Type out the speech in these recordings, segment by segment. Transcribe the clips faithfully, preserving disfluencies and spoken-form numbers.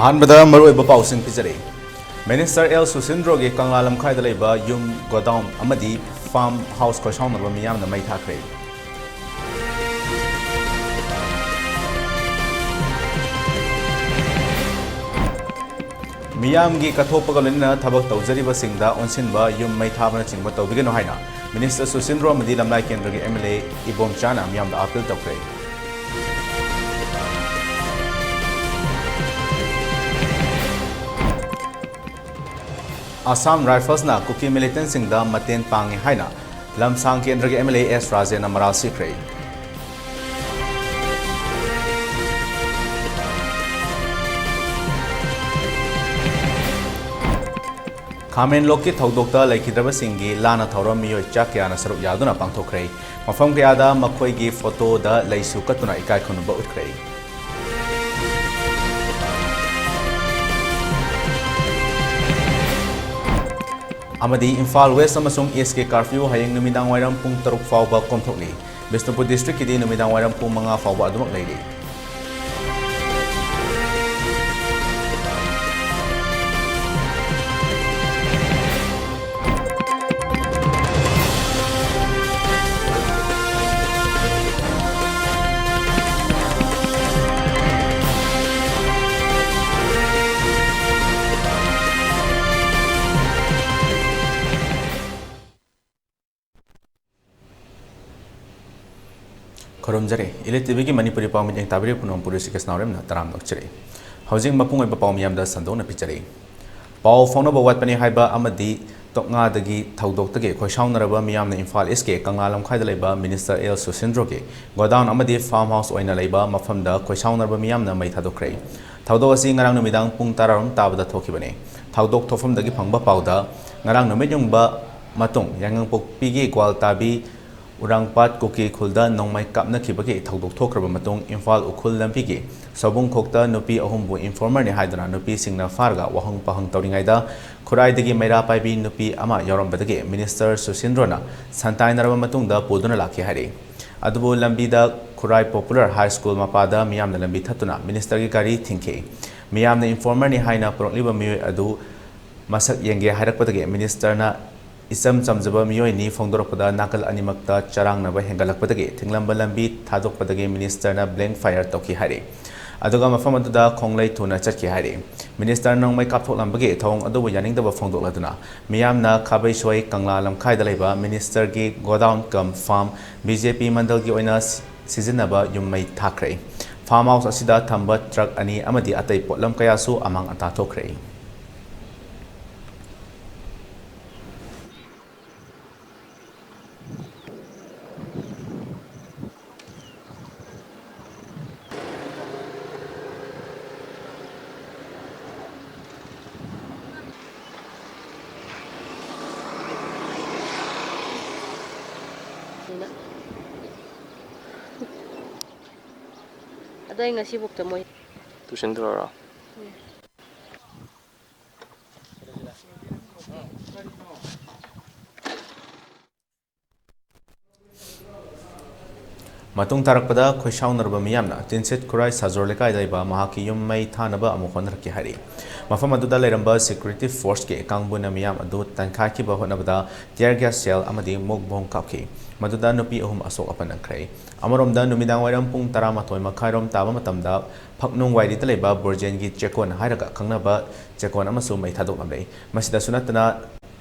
ꯑꯍꯥꯟꯕꯗ ꯃꯔꯨꯑꯣꯏꯕ ꯄꯥꯎꯁꯤꯡ ꯄꯤꯖꯔꯤ꯫ ꯃꯤꯅꯤꯁꯇꯔ ꯑꯦꯜ ꯁꯨꯁꯤꯟꯗ꯭ꯔꯣꯒꯤ ꯀꯪꯂꯥ ꯂꯝꯈꯥꯏꯗ ꯂꯩꯕ ꯌꯨꯝ, ꯒꯣꯗꯥꯎꯟ ꯑꯃꯗꯤ ꯐꯥꯔꯝ ꯍꯥꯎꯁ ꯈꯣꯏꯁꯥꯎꯅꯕ ꯃꯤꯌꯥꯝꯅ ꯃꯩ ꯊꯥꯈ꯭ꯔꯦ꯫ ꯃꯤꯌꯥꯝꯒꯤ ꯀꯠꯊꯣꯛꯄꯒ ꯂꯣꯏꯅꯅ ꯊꯕꯛ ꯇꯧꯖꯔꯤꯕꯁꯤꯡꯗ ꯑꯣꯟꯁꯤꯟꯕ ꯌꯨꯝ ꯃꯩ ꯊꯥꯕꯅꯆꯤꯡꯕ ꯇꯧꯕꯤꯒꯅꯨ ꯍꯥꯏꯅ ꯃꯤꯅꯤꯁꯇꯔ ꯁꯨꯁꯤꯟꯗ꯭ꯔꯣ ꯑꯃꯗꯤ ꯂꯝꯂꯥꯏ ꯀꯦꯟꯗ꯭ꯔꯒꯤ ꯑꯦꯝ ꯑꯦꯜ ꯑꯦ ꯏꯕꯣꯝꯆꯥꯅ ꯃꯤꯌꯥꯝꯗ ꯑꯥꯄꯤꯜ ꯇꯧꯈ꯭ꯔꯦ꯫ ꯑꯁꯥꯝ ꯔꯥꯏꯐꯜꯁꯅ ꯀꯨꯀꯤ ꯃꯤꯂꯤꯇꯦꯟꯁꯤꯡꯗ ꯃꯇꯦꯡ ꯄꯥꯡꯉꯤ ꯍꯥꯏꯅ ꯂꯝꯁꯥꯡ ꯀꯦꯟꯗ꯭ꯔꯒꯤ ꯑꯦꯝ ꯑꯦꯜ ꯑꯦ ꯑꯦꯁ ꯔꯥꯖꯦꯟꯅ ꯃꯔꯥꯜ ꯁꯤꯈ꯭ꯔꯦ꯫ ꯈꯥꯃꯦꯟꯂꯣꯛꯀꯤ ꯊꯧꯗꯣꯛꯇ ꯂꯩꯈꯤꯗ꯭ꯔꯕꯁꯤꯡꯒꯤ ꯂꯥꯟꯅ ꯊꯧꯔꯝ ꯃꯤꯑꯣꯏ ꯆꯥ ꯀꯌꯥꯅ ꯁꯔꯨꯛ ꯌꯥꯗꯨꯅ ꯄꯥꯡꯊꯣꯛꯈ꯭ꯔꯦ꯫ ꯃꯐꯝ ꯀꯌꯥꯗ ꯃꯈꯣꯏꯒꯤ ꯐꯣꯇꯣꯗ ꯂꯩꯁꯨ ꯀꯠꯇꯨꯅ ꯏꯀꯥꯏ ꯈꯨꯝꯅꯕ ꯎꯠꯈ꯭ꯔꯦ꯫ ꯑꯃꯗꯤ ꯏꯝꯐꯥꯜ ꯋꯦꯁ ꯑꯃꯁꯨꯡ ꯏꯁꯀꯤ ꯀꯥꯔꯐ꯭ꯌꯨ ꯍꯌꯦꯡ ꯅꯨꯃꯤꯗꯥꯡ ꯋꯥꯏꯔꯝ ꯄꯨꯡ ꯇꯔꯨꯛ ꯐꯥꯎꯕ ꯀꯣꯝꯊꯣꯛꯂꯤ꯫ ꯕꯤꯁꯅꯨꯄꯨꯔ ꯗꯤꯁꯇ꯭ꯔꯤꯛꯀꯤꯗꯤ ꯅꯨꯃꯤꯗꯥꯡ ꯋꯥꯏꯔꯝ ꯄꯨꯡ ꯃꯉꯥ ꯐꯥꯎꯕ ꯑꯗꯨꯃꯛ ꯂꯩꯔꯤ꯫ ꯈꯨꯔꯨꯝꯖꯔꯤ꯫ ꯏꯂꯤꯠ ꯇꯤꯚꯤꯒꯤ ꯃꯅꯤꯄꯨꯔꯤ ꯄꯥꯎ ꯃꯤꯠꯌꯦꯡ ꯇꯥꯕꯤꯔꯤꯕ ꯄꯨꯝꯅꯃꯛꯄꯨ ꯁ꯭ꯔꯤ ꯀ꯭ꯔꯤꯁꯅ ꯍꯣꯔꯦꯝꯅ ꯇꯔꯥꯝꯅ ꯑꯣꯛꯆꯔꯤ꯫ ꯍꯧꯖꯤꯛ ꯃꯄꯨꯡ ꯑꯣꯏꯕ ꯄꯥꯎ ꯃꯤꯌꯥꯝꯗ ꯁꯟꯗꯣꯛꯅ ꯄꯤꯖꯔꯤ꯫ ꯄꯥꯎ ꯐꯥꯎꯅꯕ ꯋꯥꯠꯄꯅꯤ ꯍꯥꯏꯕ ꯑꯃꯗꯤ ꯇꯣꯛꯉꯥꯗꯒꯤ ꯊꯧꯗꯣꯛꯇꯒꯤ ꯈꯣꯏꯁꯥꯎꯅꯔꯕ ꯃꯤꯌꯥꯝꯅ ꯏꯝꯐꯥꯜ ꯏꯁꯀꯤ ꯀꯪꯂꯥ ꯂꯝꯈꯥꯏꯗ ꯂꯩꯕ ꯃꯤꯅꯤꯁꯇꯔ ꯑꯦꯜ ꯁꯨꯁꯤꯟꯗ꯭ꯔꯣꯒꯤ ꯒꯣꯗꯥꯎꯟ ꯑꯃꯗꯤ ꯐꯥꯔꯝ ꯍꯥꯎꯁ ꯑꯣꯏꯅ ꯂꯩꯕ ꯃꯐꯝꯗ ꯈꯣꯏꯁꯥꯎꯅꯔꯕ ꯃꯤꯌꯥꯝꯅ ꯃꯩ ꯊꯥꯗꯣꯛꯈ꯭ꯔꯦ꯫ ꯊꯧꯗꯣꯛ ꯑꯁꯤ ꯉꯔꯥꯡ ꯅꯨꯃꯤꯗꯥꯡ ꯄꯨꯡ ꯇꯔꯥꯔꯣꯝ ꯇꯥꯕꯗ ꯊꯣꯛꯈꯤꯕꯅꯤ꯫ ꯊꯧꯗꯣꯛ ꯊꯣꯛꯐꯝꯗꯒꯤ ꯐꯪꯕ ꯄꯥꯎꯗ, ꯉꯔꯥꯡ ꯅꯨꯃꯤꯠ ꯌꯨꯡꯕ ꯃꯇꯨꯡ ꯌꯥꯏꯉꯪꯄꯣꯛꯄꯤꯒꯤ ꯒ꯭ꯋꯥꯜꯇꯥꯕꯤ ꯎꯔꯥꯡꯄꯥꯠ ꯀꯨꯀꯤ ꯈꯨꯜꯗ ꯅꯣꯡꯃꯩ ꯀꯥꯞꯅꯈꯤꯕꯒꯤ ꯊꯧꯗꯣꯛ ꯊꯣꯛꯈ꯭ꯔꯕ ꯃꯇꯨꯡ, ꯏꯝꯐꯥꯜ ꯎꯈ꯭ꯔꯨꯜ ꯂꯝꯕꯤꯒꯤ ꯁꯥꯎꯕꯨꯡꯈꯣꯛꯇ ꯅꯨꯄꯤ ꯑꯍꯨꯝꯕꯨ ꯏꯟꯐꯣꯔꯃꯔꯅꯤ ꯍꯥꯏꯗꯨꯅ ꯅꯨꯄꯤꯁꯤꯡꯅ ꯐꯥꯔꯒ ꯋꯥꯍꯪ ꯄꯥꯎꯍꯪ ꯇꯧꯔꯤꯉꯩꯗ, ꯈꯨꯔꯥꯏꯗꯒꯤ ꯃꯩꯔꯥ ꯄꯥꯏꯕꯤ ꯅꯨꯄꯤ ꯑꯃ ꯌꯥꯎꯔꯝꯕꯗꯒꯤ ꯃꯤꯅꯤꯁꯇꯔ ꯁꯨꯁꯤꯟꯗ꯭ꯔꯣꯅ ꯁꯟꯇꯥꯏꯅꯔꯕ ꯃꯇꯨꯡꯗ ꯄꯨꯗꯨꯅ ꯂꯥꯛꯈꯤ ꯍꯥꯏꯔꯤ꯫ ꯑꯗꯨꯕꯨ ꯂꯝꯕꯤꯗ ꯈꯨꯔꯥꯏ ꯄꯣꯄꯨꯂꯔ ꯍꯥꯏ ꯁ꯭ꯀꯨꯜ ꯃꯄꯥꯗ ꯃꯤꯌꯥꯝꯅ ꯂꯝꯕꯤ ꯊꯠꯇꯨꯅ ꯃꯤꯅꯤꯁꯇꯔꯒꯤ ꯒꯥꯔꯤ ꯊꯤꯡꯈꯤ꯫ ꯃꯤꯌꯥꯝꯅ informerꯅꯤ ꯍꯥꯏꯅ ꯄꯨꯔꯛꯂꯤꯕ ꯃꯤꯑꯣꯏ ꯑꯗꯨ ꯃꯁꯛ ꯌꯦꯡꯒꯦ ꯍꯥꯏꯔꯛꯄꯗꯒꯤ ministerꯅ ꯏꯆꯝ ꯆꯝꯖꯕ ꯃꯤꯑꯣꯏꯅꯤ ꯐꯣꯡꯗꯣꯔꯛꯄꯗ ꯅꯥꯀꯜ ꯑꯅꯤꯃꯛꯇ ꯆꯔꯥꯡꯅꯕ ꯍꯦꯟꯒꯠꯂꯛꯄꯗꯒꯤ ꯊꯤꯡꯂꯝꯕ ꯂꯝꯕꯤ ꯊꯥꯗꯣꯛꯄꯗꯒꯤ ministerꯅ blank fire ꯇꯧꯈꯤ ꯍꯥꯏꯔꯤ꯫ ꯑꯗꯨꯒ ꯃꯐꯝ ꯑꯗꯨꯗ ꯈꯣꯡꯂꯩ ꯊꯨꯅ ꯆꯠꯈꯤ ꯍꯥꯏꯔꯤ꯫ Minister ꯅꯣꯡꯃꯩ ꯀꯥꯞꯊꯣꯛꯂꯝꯕꯒꯤ ꯊꯧꯑꯣꯡ ꯑꯗꯨꯕꯨ ꯌꯥꯅꯤꯡꯗꯕ ꯐꯣꯡꯗꯣꯛꯂꯗꯨꯅ ꯃꯤꯌꯥꯝꯅ ꯈꯥꯕꯩꯁꯣꯏ ꯀꯪꯂꯥ ꯂꯝꯈꯥꯏꯗ ꯂꯩꯕ ministerꯒꯤ godown cum farm BJP ꯃꯟꯗꯜꯒꯤ ꯑꯣꯏꯅ ꯁꯤꯖꯤꯟꯅꯕ ꯌꯨꯝ ꯃꯩ ꯊꯥꯈ꯭ꯔꯦ꯫ Farm house ꯑꯁꯤꯗ ꯊꯝꯕ truck ꯑꯅꯤ ꯑꯃꯗꯤ ꯑꯇꯩ ꯄꯣꯠꯂꯝ ꯀꯌꯥꯁꯨ ꯑꯃꯥꯡ ꯑꯇꯥ ꯊꯣꯛꯈ꯭ꯔꯦ꯫ ꯑꯗꯣ ꯑꯩ ꯉꯁꯤꯕꯨꯛꯇ ꯃꯣꯏ ꯇꯨꯏꯁꯟ ꯇꯧꯔꯔꯣ? ꯃꯇꯨꯡ ꯇꯥꯔꯛꯄꯗ ꯈꯣꯏꯁꯥꯎꯅꯔꯕ ꯃꯤꯌꯥꯝꯅ ꯇꯤꯟꯁꯤꯠ ꯈꯨꯔꯥꯏ ꯁꯥꯖꯣꯔ ꯂꯩꯀꯥꯏꯗ ꯂꯩꯕ ꯃꯍꯥꯛꯀꯤ ꯌꯨꯝ ꯃꯩ ꯊꯥꯅꯕ ꯑꯃꯨꯛ ꯍꯣꯠꯅꯔꯛꯈꯤ ꯍꯥꯏꯔꯤ꯫ ꯃꯐꯝ ꯑꯗꯨꯗ ꯂꯩꯔꯝꯕ security forceꯀꯤ ꯀꯥꯡꯕꯨꯅ ꯃꯤꯌꯥꯝ ꯑꯗꯨ ꯇꯟꯈꯥꯏꯈꯤꯕ ꯍꯣꯠꯅꯕꯗ tear gas shell ꯑꯃꯗꯤ ꯃꯣꯛ ꯕꯣꯝ ꯀꯥꯞꯈꯤ꯫ ꯃꯗꯨꯗ ꯅꯨꯄꯤ ꯑꯍꯨꯝ ꯑꯁꯣꯛ ꯑꯄꯟ ꯅꯪꯈ꯭ꯔꯦ꯫ ꯑꯃꯔꯣꯝꯗ ꯅꯨꯃꯤꯗꯥꯡ ꯋꯥꯏꯔꯝ ꯄꯨꯡ ꯇꯔꯥꯃꯥꯊꯣꯏ ꯃꯈꯥꯏꯔꯣꯝ ꯇꯥꯕ ꯃꯇꯝꯗ ꯐꯛꯅꯨꯡ ꯋꯥꯏꯔꯤꯗ ꯂꯩꯕ ꯕꯨꯔꯖꯦꯟꯒꯤ ꯆꯦꯛꯀꯣꯟ ꯍꯥꯏꯔꯒ ꯈꯪꯅꯕ ꯆꯦꯛꯀꯣꯟ ꯑꯃꯁꯨ ꯃꯩ ꯊꯥꯗꯣꯛꯂꯝꯂꯦ꯫ ꯃꯁꯤꯗꯁꯨ ꯅꯠꯇꯅ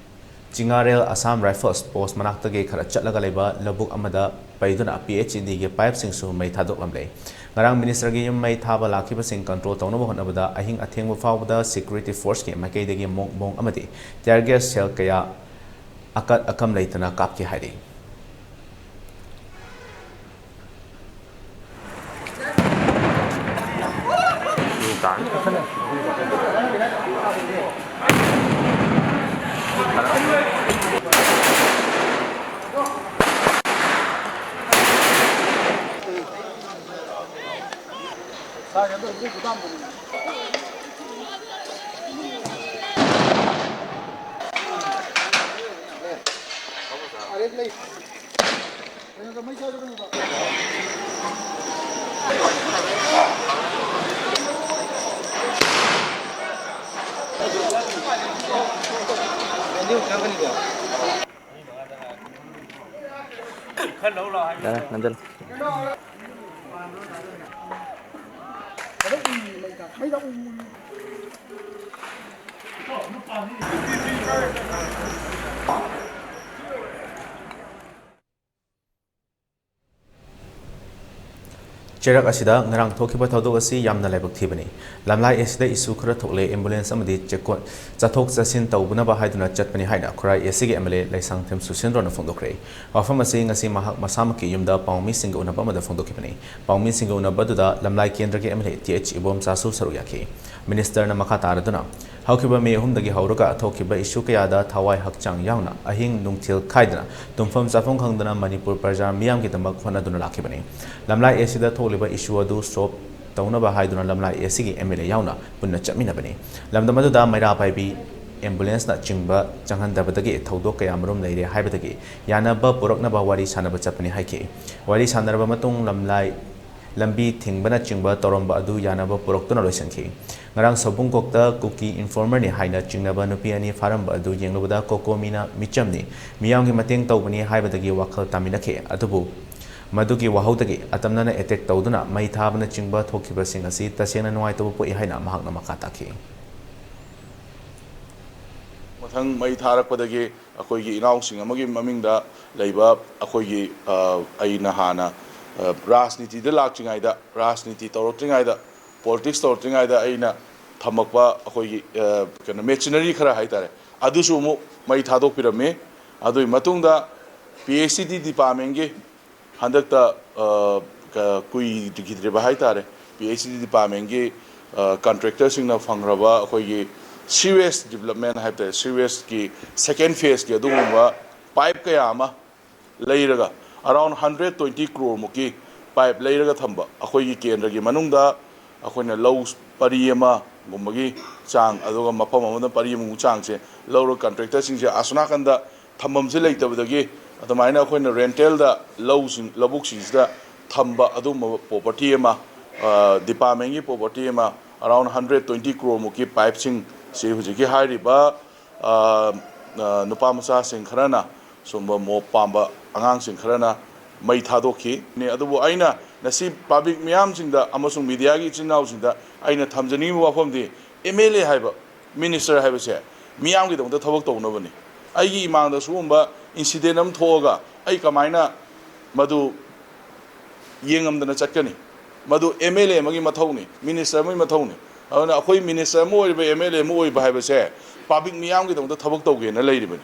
ꯆꯤꯉꯥꯔꯦꯜ Assam Rifles post ꯃꯅꯥꯛꯇꯒꯤ ꯈꯔ ꯆꯠꯂꯒ ꯂꯩꯕ ꯂꯧꯕꯨꯛ ꯑꯃꯗ ꯄꯩꯗꯨꯅ PHEDꯒꯤ pipeꯁꯤꯡꯁꯨ ꯃꯩ ꯊꯥꯗꯣꯛꯂꯝꯂꯦ꯫ ꯉꯔꯥꯡ ministerꯒꯤ ꯌꯨꯝ ꯃꯩ ꯊꯥꯕ ꯂꯥꯛꯈꯤꯕꯁꯤꯡ control ꯇꯧꯅꯕ ꯍꯣꯠꯅꯕꯗ ꯑꯍꯤꯡ ꯑꯊꯦꯡꯕ ꯐꯥꯎꯕꯗ security forceꯀꯤ ꯃꯥꯏꯀꯩꯗꯒꯤ ꯃꯣꯛ ꯕꯣꯝ ꯑꯃꯗꯤ tear gas shell ꯀꯌꯥ ꯑꯀꯠ ꯑꯀꯝ ꯂꯩꯇꯅ ꯀꯥꯞꯈꯤ ꯍꯥꯏꯔꯤ꯫ ꯌꯥꯔꯦ, ꯅꯝꯖꯜꯂꯣ꯫ ꯆꯩꯔꯛ ꯑꯁꯤꯗ ꯉꯔꯥꯡ ꯊꯣꯛꯈꯤꯕ ꯊꯧꯗꯣꯛ ꯑꯁꯤ ꯌꯥꯝꯅ ꯂꯥꯏꯕꯛ ꯊꯤꯕꯅꯤ꯫ ꯂꯝꯂꯥꯏ ꯑꯦꯁꯤꯗ ꯏꯁꯨ ꯈꯔ ꯊꯣꯛꯂꯦ, ꯑꯦꯝꯕꯨꯂꯦꯟꯁ ꯑꯃꯗꯤ ꯆꯦꯛꯀꯣꯟ-, ꯆꯠꯊꯣꯛ ꯆꯠꯁꯤꯟ ꯇꯧꯅꯕ ꯍꯥꯏꯗꯨꯅ ꯆꯠꯄꯅꯤ ꯍꯥꯏꯅ ꯈꯨꯔꯥꯏ ꯑꯦꯁꯤꯒꯤ ꯑꯦꯝ ꯑꯦꯜ ꯑꯦ ꯂꯩꯁꯥꯡꯊꯦꯝ ꯁꯨꯁꯤꯟꯗ꯭ꯔꯣꯅ ꯐꯣꯡꯗꯣꯛꯈ꯭ꯔꯦ꯫ ꯋꯥꯐꯝ ꯑꯁꯤ ꯉꯁꯤ ꯃꯍꯥꯛ ꯃꯁꯥꯃꯛꯀꯤ ꯌꯨꯝꯗ ꯄꯥꯎꯃꯤꯁꯤꯡꯒ ꯎꯅꯕ ꯑꯃꯗ ꯐꯣꯡꯗꯣꯛꯈꯤꯕꯅꯤ꯫ ꯄꯥꯎꯃꯤꯁꯤꯡꯒ ꯎꯅꯕ ꯑꯗꯨꯗ ꯂꯝꯂꯥꯏ ꯀꯦꯟꯗ꯭ꯔꯒꯤ M L A T H ꯏꯕꯣꯝꯆꯥꯁꯨ ꯁꯔꯨꯛ ꯌꯥꯈꯤ꯫ ꯃꯤꯅꯤꯁꯇꯔꯅ ꯃꯈꯥ ꯇꯥꯔꯗꯨꯅ, ꯍꯧꯈꯤꯕ ꯃꯦ ꯑꯍꯨꯝꯗꯒꯤ ꯍꯧꯔꯒ ꯊꯣꯛꯈꯤꯕ ꯏꯁꯨ ꯀꯌꯥꯗ ꯊꯋꯥꯏ ꯍꯛꯆꯥꯡ ꯌꯥꯎꯅ ꯑꯍꯤꯡ ꯅꯨꯡꯊꯤꯜ ꯈꯥꯏꯗꯅ ꯇꯨꯝꯐꯝ ꯆꯥꯐꯝ ꯈꯪꯗꯅ ꯃꯅꯤꯄꯨꯔ ꯄ꯭ꯔꯖꯥ ꯃꯤꯌꯥꯝꯒꯤꯗꯃꯛ ꯍꯣꯠꯅꯗꯨꯅ ꯂꯥꯛꯈꯤꯕꯅꯤ꯫ ꯂꯝꯂꯥꯏ ꯑꯦꯁꯤꯗ ꯊꯣꯛꯂꯤꯕ ꯏꯁꯨ ꯑꯗꯨ ꯁꯣꯞ ꯇꯧꯅꯕ ꯍꯥꯏꯗꯨꯅ ꯂꯝꯂꯥꯏ ꯑꯦꯁꯤꯒꯤ ꯑꯦꯝ ꯑꯦꯜ ꯑꯦ ꯌꯥꯎꯅ ꯄꯨꯟꯅ ꯆꯠꯃꯤꯟꯅꯕꯅꯤ꯫ ꯂꯝꯗꯝ ꯑꯗꯨꯗ ꯃꯩꯔꯥ ꯄꯥꯏꯕꯤ ꯑꯦꯝꯕꯨꯂꯦꯟꯁꯅ ꯆꯤꯡꯕ ꯆꯪꯍꯟꯗꯕꯗꯒꯤ ꯊꯧꯗꯣꯛ ꯀꯌꯥ ꯃꯔꯨꯝ ꯂꯩꯔꯦ ꯍꯥꯏꯕꯗꯒꯤ ꯌꯥꯅꯕ ꯄꯨꯔꯛꯅꯕ ꯋꯥꯔꯤ ꯁꯥꯟꯅꯕ ꯆꯠꯄꯅꯤ ꯍꯥꯏꯈꯤ꯫ ꯋꯥꯔꯤ ꯁꯥꯟꯅꯔꯕ ꯃꯇꯨꯡ ꯂꯝꯂꯥꯏ ꯂꯝꯕꯤ ꯊꯤꯡꯕꯅꯆꯤꯡꯕ ꯇꯧꯔꯝꯕ ꯑꯗꯨ ꯌꯥꯅꯕ ꯄꯨꯔꯛꯇꯨꯅ ꯂꯣꯏꯁꯤꯟꯈꯤ꯫ ꯉꯔꯥꯡ ꯁꯧꯕꯨꯡꯀꯣꯛꯇ ꯀꯨꯀꯤ ꯏꯟꯐꯣꯔꯃꯔꯅꯤ ꯍꯥꯏꯅ ꯆꯤꯡꯅꯕ ꯅꯨꯄꯤ ꯑꯅꯤ ꯐꯥꯔꯝꯕ ꯑꯗꯨ ꯌꯦꯡꯂꯨꯕꯗ ꯀꯣꯀꯣꯃꯤꯅ ꯃꯤꯆꯝꯅꯤ, ꯃꯤꯌꯥꯝꯒꯤ ꯃꯇꯦꯡ ꯇꯧꯕꯅꯤ ꯍꯥꯏꯕꯗꯒꯤ ꯋꯥꯈꯜ ꯇꯥꯃꯤꯟꯅꯈꯤ꯫ ꯑꯗꯨꯕꯨ ꯃꯗꯨꯒꯤ ꯋꯥꯍꯧꯗꯒꯤ ꯑꯇꯝꯅꯅ ꯑꯦꯇꯦꯛ ꯇꯧꯗꯨꯅ ꯃꯩ ꯊꯥꯕꯅꯆꯤꯡꯕ ꯊꯣꯛꯈꯤꯕꯁꯤꯡ ꯑꯁꯤ ꯇꯁꯦꯡꯅ ꯅꯨꯡꯉꯥꯏꯇꯕ ꯄꯣꯛꯏ ꯍꯥꯏꯅ ꯃꯍꯥꯛꯅ ꯃꯈꯥ ꯇꯥꯈꯤ꯫ ꯃꯊꯪ ꯃꯩ ꯊꯥꯔꯛꯄꯗꯒꯤ ꯑꯩꯈꯣꯏꯒꯤ ꯏꯅꯥꯎꯁꯤꯡ ꯑꯃꯒꯤ ꯃꯃꯤꯡꯗ ꯂꯩꯕ ꯑꯩꯈꯣꯏꯒꯤ, ꯑ, ꯑꯩꯅ ꯍꯥꯟꯅ, ꯑ, ꯔꯥꯖꯅꯤꯇꯤꯗ ꯂꯥꯛꯇ꯭ꯔꯤꯉꯩꯗ, ꯔꯥꯖꯅꯤꯇꯤ ꯇꯧꯔꯛꯇ꯭ꯔꯤꯉꯩꯗ, ꯄꯣꯂꯤꯇꯤꯛꯁ ꯇꯧꯔꯛꯇ꯭ꯔꯤꯉꯩꯗ ꯑꯩꯅ ꯊꯝꯃꯛꯄ ꯑꯩꯈꯣꯏꯒꯤ, ꯑ, ꯀꯩꯅꯣ, ꯃꯦꯆꯤꯅꯔꯤ ꯈꯔ ꯍꯥꯏꯇꯥꯔꯦ, ꯑꯗꯨꯁꯨ ꯑꯃꯨꯛ ꯃꯩ ꯊꯥꯗꯣꯛꯄꯤꯔꯝꯃꯤ꯫ ꯑꯗꯨꯒꯤ ꯃꯇꯨꯡꯗ ꯄꯤ ꯑꯩꯆ ꯏ ꯗꯤ ꯗꯤꯄꯥꯔꯠꯃꯦꯟꯒꯤ ꯍꯟꯗꯛꯇ, ꯑ, ꯀ-, ꯀꯨꯏꯈꯤꯗ꯭ꯔꯤꯕ ꯍꯥꯏꯇꯥꯔꯦ, ꯄꯤ ꯑꯩꯆ ꯏ ꯗꯤ ꯗꯤꯄꯥꯔꯠꯃꯦꯟꯒꯤ, ꯑ, ꯀꯟꯇ꯭ꯔꯦꯛꯇꯔꯁꯤꯡꯅ ꯐꯪꯈ꯭ꯔꯕ ꯑꯩꯈꯣꯏꯒꯤ ꯁꯤꯋꯦꯖ ꯗꯤꯕꯂꯞꯃꯦꯟ ꯍꯥꯏꯕ ꯇꯥꯔꯦ, ꯁꯤꯋꯦꯖꯀꯤ ꯁꯦꯀꯦꯟ ꯐꯦꯁꯀꯤ ꯑꯗꯨꯒꯨꯝꯕ ꯄꯥꯏꯞ ꯀꯌꯥ ꯑꯃ ꯂꯩꯔꯒ, ꯑꯔꯥꯎꯟ ꯍꯟꯗ꯭ꯔꯦꯠ ꯇ꯭ꯋꯦꯟꯇꯤ ꯀ꯭ꯔꯣꯔ ꯃꯨꯛꯀꯤ ꯄꯥꯏꯞ ꯂꯩꯔꯒ ꯊꯝꯕ, ꯑꯩꯈꯣꯏꯒꯤ ꯀꯦꯟꯗ꯭ꯔꯒꯤ ꯃꯅꯨꯡꯗ ꯑꯩꯈꯣꯏꯅ ꯂꯧ ꯄꯔꯤ ꯑꯃꯒꯨꯝꯕꯒꯤ ꯆꯥꯡ, ꯑꯗꯨꯒ ꯃꯐꯝ ꯑꯃꯗ ꯄꯔꯤ ꯑꯃꯒꯨꯝꯕ ꯆꯥꯡꯁꯦ ꯂꯧꯔꯒ ꯀꯟꯇ꯭ꯔꯦꯛꯇꯔꯁꯤꯡꯁꯦ ꯑꯁꯣꯝ ꯅꯥꯀꯟꯗ ꯊꯝꯐꯝꯁꯦ ꯂꯩꯇꯕꯗꯒꯤ ꯑꯗꯨꯃꯥꯏꯅ ꯑꯩꯈꯣꯏꯅ ꯔꯦꯟꯇꯦꯜꯗ ꯂꯧꯁꯤꯡ, ꯂꯧꯕꯨꯛꯁꯤꯡꯁꯤꯗ ꯊꯝꯕ ꯑꯗꯨꯒꯨꯝꯕ ꯄ꯭ꯔꯣꯄꯔꯇꯤ ꯑꯃ, ꯑ, ꯗꯤꯄꯥꯔꯠꯃꯦꯟꯒꯤ ꯄ꯭ꯔꯣꯄꯔꯇꯤ ꯑꯃ ꯑꯔꯥꯎꯟ ꯍꯟꯗ꯭ꯔꯦꯠ ꯇ꯭ꯋꯦꯟꯇꯤ ꯀ꯭ꯔꯣꯔ ꯃꯨꯛꯀꯤ ꯄꯥꯏꯞꯁꯤꯡꯁꯤ ꯍꯧꯖꯤꯛꯀꯤ ꯍꯥꯏꯔꯤꯕ, ꯑ, ꯑ, ꯅꯨꯄꯥ ꯃꯆꯥꯁꯤꯡ ꯈꯔꯅ, ꯁꯨꯝꯕ ꯃꯣꯞ ꯄꯥꯝꯕ ꯑꯉꯥꯡꯁꯤꯡ ꯈꯔꯅ ꯃꯩ ꯊꯥꯗꯣꯛꯈꯤ꯫ ꯑꯗꯨꯕꯨ ꯑꯩꯅ ꯉꯁꯤ ꯄꯕ꯭ꯂꯤꯛ ꯃꯤꯌꯥꯝꯁꯤꯡꯗ ꯑꯃꯁꯨꯡ ꯃꯤꯗꯤꯌꯥꯒꯤ ꯏꯆꯤꯟ ꯏꯅꯥꯎꯁꯤꯡꯗ ꯑꯩꯅ ꯊꯝꯖꯅꯤꯡꯕ ꯋꯥꯐꯝꯗꯤ, ꯑꯦꯝ ꯑꯦꯜ ꯑꯦ ꯍꯥꯏꯕ, ꯃꯤꯅꯤꯁꯇꯔ ꯍꯥꯏꯕꯁꯦ ꯃꯤꯌꯥꯝꯒꯤꯗꯃꯛꯇ ꯊꯕꯛ ꯇꯧꯅꯕꯅꯤ꯫ ꯑꯩꯒꯤ ꯏꯃꯥꯡꯗ ꯁꯤꯒꯨꯝꯕ ꯏꯟꯁꯤꯗꯦꯟ ꯑꯃ ꯊꯣꯛꯑꯒ ꯑꯩ ꯀꯃꯥꯏꯅ ꯃꯗꯨ ꯌꯦꯡꯉꯝꯗꯅ ꯆꯠꯀꯅꯤ? ꯃꯗꯨ ꯑꯦꯝ ꯑꯦꯜ ꯑꯦ ꯑꯃꯒꯤ ꯃꯊꯧꯅꯤ, ꯃꯤꯅꯤꯁꯇꯔ ꯑꯃꯒꯤ ꯃꯊꯧꯅꯤ꯫ ꯑꯗꯨꯅ ꯑꯩꯈꯣꯏ ꯃꯤꯅꯤꯁꯇꯔ ꯑꯃ ꯑꯣꯏꯔꯤꯕ, ꯑꯦꯝ ꯑꯦꯜ ꯑꯦ ꯑꯃ ꯑꯣꯏꯕ ꯍꯥꯏꯕꯁꯦ ꯄꯕ꯭ꯂꯤꯛ ꯃꯤꯌꯥꯝꯒꯤꯗꯃꯛꯇ ꯊꯕꯛ ꯇꯧꯒꯦꯅ ꯂꯩꯔꯤꯕꯅꯤ꯫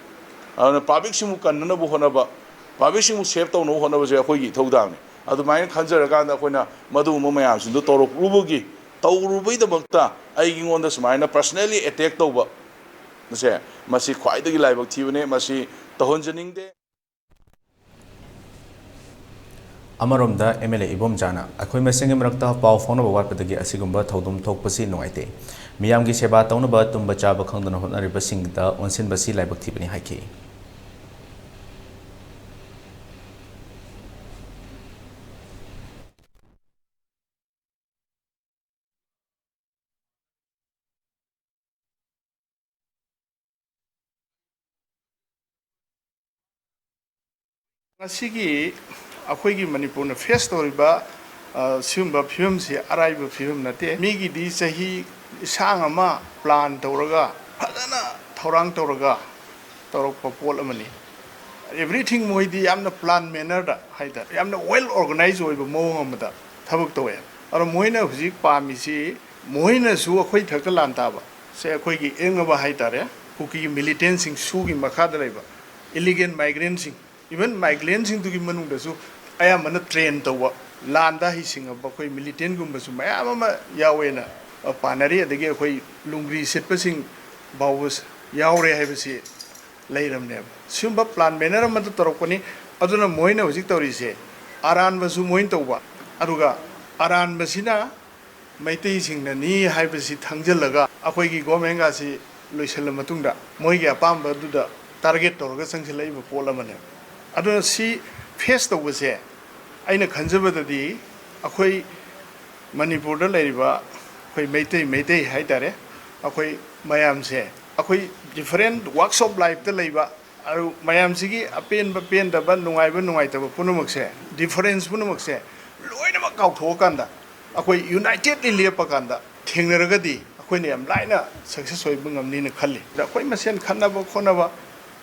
ꯑꯗꯨꯅ ꯄꯕ꯭ꯂꯤꯛꯁꯤꯡꯕꯨ ꯀꯟꯅꯅꯕ ꯍꯣꯠꯅꯕ, ꯄꯕ꯭ꯂꯤꯛꯁꯤꯡꯕꯨ ꯁꯦꯞ ꯇꯧꯅꯕ ꯍꯣꯠꯅꯕꯁꯦ ꯑꯩꯈꯣꯏꯒꯤ ꯏꯊꯧꯗꯥꯡꯅꯤ꯫ ꯑꯗꯨꯃꯥꯏꯅ ꯈꯟꯖꯔꯀꯥꯟꯗ ꯑꯩꯈꯣꯏꯅ ꯃꯗꯨꯒꯨꯝꯕ ꯃꯌꯥꯝꯁꯤꯡꯗꯨ ꯇꯧꯔꯛꯂꯨꯕꯒꯤ, ꯇꯧꯔꯨꯕꯩꯗꯃꯛꯇ ꯑꯩꯉꯣꯟꯗ ꯁꯨꯃꯥꯏꯅ ꯄꯔꯁꯅꯦꯜꯂꯤ ꯑꯦꯇꯦꯛ ꯇꯧꯕ ꯁꯦ, ꯃꯁꯤ ꯈ꯭ꯋꯥꯏꯗꯒꯤ ꯂꯥꯏꯕꯛ ꯊꯤꯕꯅꯦ꯫ ꯃꯁꯤ ꯇꯧꯍꯟꯖꯅꯤꯡꯗꯦ꯫ ꯑꯃꯔꯣꯝꯗ, ꯑꯦꯝ ꯑꯦꯜ ꯑꯦ ꯏꯕꯣꯝꯆꯥꯅ ꯑꯩꯈꯣꯏ ꯃꯁꯦꯟꯒꯤ ꯃꯔꯛꯇ ꯄꯥꯎ ꯐꯥꯎꯅꯕ ꯋꯥꯠꯄꯗꯒꯤ ꯑꯁꯤꯒꯨꯝꯕ ꯊꯧꯗꯣꯛ ꯊꯣꯛꯄꯁꯤ ꯅꯨꯡꯉꯥꯏꯇꯦ꯫ ꯃꯤꯌꯥꯝꯒꯤ ꯁꯦꯕꯥ ꯇꯧꯅꯕ ꯇꯨꯝꯕ ꯆꯥꯕ ꯈꯪꯗꯅ ꯍꯣꯠꯅꯔꯤꯕꯁꯤꯡꯗ ꯑꯣꯟꯁꯤꯟꯕꯁꯤ ꯂꯥꯏꯕꯛ ꯊꯤꯕꯅꯤ ꯍꯥꯏꯈꯤ꯫ ꯉꯁꯤꯒꯤ ꯑꯩꯈꯣꯏꯒꯤ ꯃꯅꯤꯄꯨꯔꯅ ꯐꯦꯁ ꯇꯧꯔꯤꯕ, ꯑ, ꯁꯤꯒꯨꯝꯕ ꯐꯤꯕꯝꯁꯤ ꯑꯔꯥꯏꯕ ꯐꯤꯕꯝ ꯅꯠꯇꯦ꯫ ꯃꯤꯒꯤꯗꯤ ꯆꯍꯤ ꯁꯥꯡ ꯑꯃ ꯄ꯭ꯂꯥꯟ ꯇꯧꯔꯒ, ꯐꯖꯅ ꯊꯧꯔꯥꯡ ꯇꯧꯔꯒ ꯇꯧꯔꯛꯄ ꯄꯣꯠ ꯑꯃꯅꯤ꯫ ꯑꯦꯚ꯭ꯔꯤꯊꯤꯡ ꯃꯣꯏꯗꯤ ꯌꯥꯝꯅ ꯄ꯭ꯂꯥꯟ ꯃꯦꯅꯔꯗ ꯍꯥꯏꯇꯥꯔꯦ, ꯌꯥꯝꯅ ꯋꯦꯜ ꯑꯣꯔꯒꯅꯥꯏꯖ ꯑꯣꯏꯕ ꯃꯑꯣꯡ ꯑꯃꯗ ꯊꯕꯛ ꯇꯧꯋꯦ꯫ ꯑꯗꯣ ꯃꯣꯏꯅ ꯍꯧꯖꯤꯛ ꯄꯥꯝꯃꯤꯁꯤ, ꯃꯣꯏꯅꯁꯨ ꯑꯩꯈꯣꯏ ꯏꯊꯛꯇ ꯂꯥꯟ ꯇꯥꯕ ꯁꯦ, ꯑꯩꯈꯣꯏꯒꯤ ꯌꯦꯛꯅꯕ ꯍꯥꯏꯇꯥꯔꯦ, ꯀꯨꯀꯤ ꯃꯤꯂꯤꯇꯦꯟꯁꯤꯡ, ꯁꯨꯒꯤ ꯃꯈꯥꯗ ꯂꯩꯕ ꯏꯂꯤꯒꯦꯜ ꯃꯥꯏꯒ꯭ꯔꯦꯟꯁꯤꯡ, ꯏꯚꯟ ꯃꯥꯏꯒ꯭ꯔꯦꯟꯁꯤꯡꯗꯨꯒꯤ ꯃꯅꯨꯡꯗꯁꯨ ꯑꯌꯥꯝꯕꯅ ꯇ꯭ꯔꯦꯟ ꯇꯧꯕ, ꯂꯥꯟꯗ ꯍꯩꯁꯤꯡꯉꯕ ꯑꯩꯈꯣꯏ ꯃꯤꯂꯤꯇꯦꯟꯒꯨꯝꯕꯁꯨ ꯃꯌꯥꯝ ꯑꯃ ꯌꯥꯎꯋꯦꯅ, ꯑ, ꯄꯥꯅꯔꯤ꯫ ꯑꯗꯒꯤ ꯑꯩꯈꯣꯏ ꯂꯨꯡꯒ꯭ꯔꯤ ꯁꯦꯠꯄꯁꯤꯡ ꯐꯥꯎꯕ ꯌꯥꯎꯔꯦ ꯍꯥꯏꯕꯁꯤ ꯂꯩꯔꯕꯅꯦꯕ꯫ ꯁꯤꯒꯨꯝꯕ ꯄ꯭ꯂꯥꯟ ꯃꯦꯅꯔ ꯑꯃꯗ ꯇꯧꯔꯛꯄꯅꯤ꯫ ꯑꯗꯨꯅ ꯃꯣꯏꯅ ꯍꯧꯖꯤꯛ ꯇꯧꯔꯤꯁꯦ, ꯑꯔꯥꯟꯕꯁꯨ ꯃꯣꯏꯅ ꯇꯧꯕ, ꯑꯗꯨꯒ ꯑꯔꯥꯟꯕꯁꯤꯅ ꯃꯩꯇꯩꯁꯤꯡꯅꯅꯤ ꯍꯥꯏꯕꯁꯤ ꯊꯪꯖꯤꯜꯂꯒ, ꯑꯩꯈꯣꯏꯒꯤ ꯒꯣꯔꯃꯦꯟꯒꯁꯤ ꯂꯣꯏꯁꯤꯜꯂ ꯃꯇꯨꯡꯗ ꯃꯣꯏꯒꯤ ꯑꯄꯥꯝꯕꯗꯨꯗ ꯇꯥꯔꯒꯦꯠ ꯇꯧꯔꯒ ꯆꯪꯁꯤꯜꯂꯛꯏꯕ ꯄꯣꯠ ꯑꯃꯅꯦꯕ꯫ ꯑꯗꯨꯅ ꯁꯤ ꯐꯦꯁ ꯇꯧꯕꯁꯦ, ꯑꯩꯅ ꯈꯟꯖꯕꯗꯗꯤ, ꯑꯩꯈꯣꯏ ꯃꯅꯤꯄꯨꯔꯗ ꯂꯩꯔꯤꯕ ꯑꯩꯈꯣꯏ ꯃꯩꯇꯩ, ꯃꯩꯇꯩ ꯍꯥꯏꯇꯥꯔꯦ, ꯑꯩꯈꯣꯏ ꯃꯌꯥꯝꯁꯦ, ꯑꯩꯈꯣꯏ ꯗꯤꯐꯔꯦꯟ ꯋꯥꯛꯁ ꯑꯣꯐ ꯂꯥꯏꯐꯇ ꯂꯩꯕ, ꯑꯗꯨ ꯃꯌꯥꯝꯁꯤꯒꯤ ꯑꯄꯦꯟꯕ ꯄꯦꯟꯗꯕ, ꯅꯨꯡꯉꯥꯏꯕ ꯅꯨꯡꯉꯥꯏꯇꯕ ꯄꯨꯝꯅꯃꯛꯁꯦ, difference ꯄꯨꯝꯅꯃꯛꯁꯦ ꯂꯣꯏꯅꯃꯛ ꯀꯥꯎꯊꯣꯛꯑꯀꯥꯟꯗ, ꯑꯩꯈꯣꯏ unitedly ꯂꯦꯞꯄꯀꯥꯟꯗ ꯊꯦꯡꯅꯔꯒꯗꯤ ꯑꯩꯈꯣꯏꯅ ꯌꯥꯝ ꯂꯥꯏꯅ success ꯑꯣꯏꯕ ꯉꯝꯅꯤꯅ ꯈꯜꯂꯤ꯫ ꯑꯗ ꯑꯩꯈꯣꯏ ꯃꯁꯦꯟ ꯈꯠꯅꯕ ꯈꯣꯠꯅꯕ,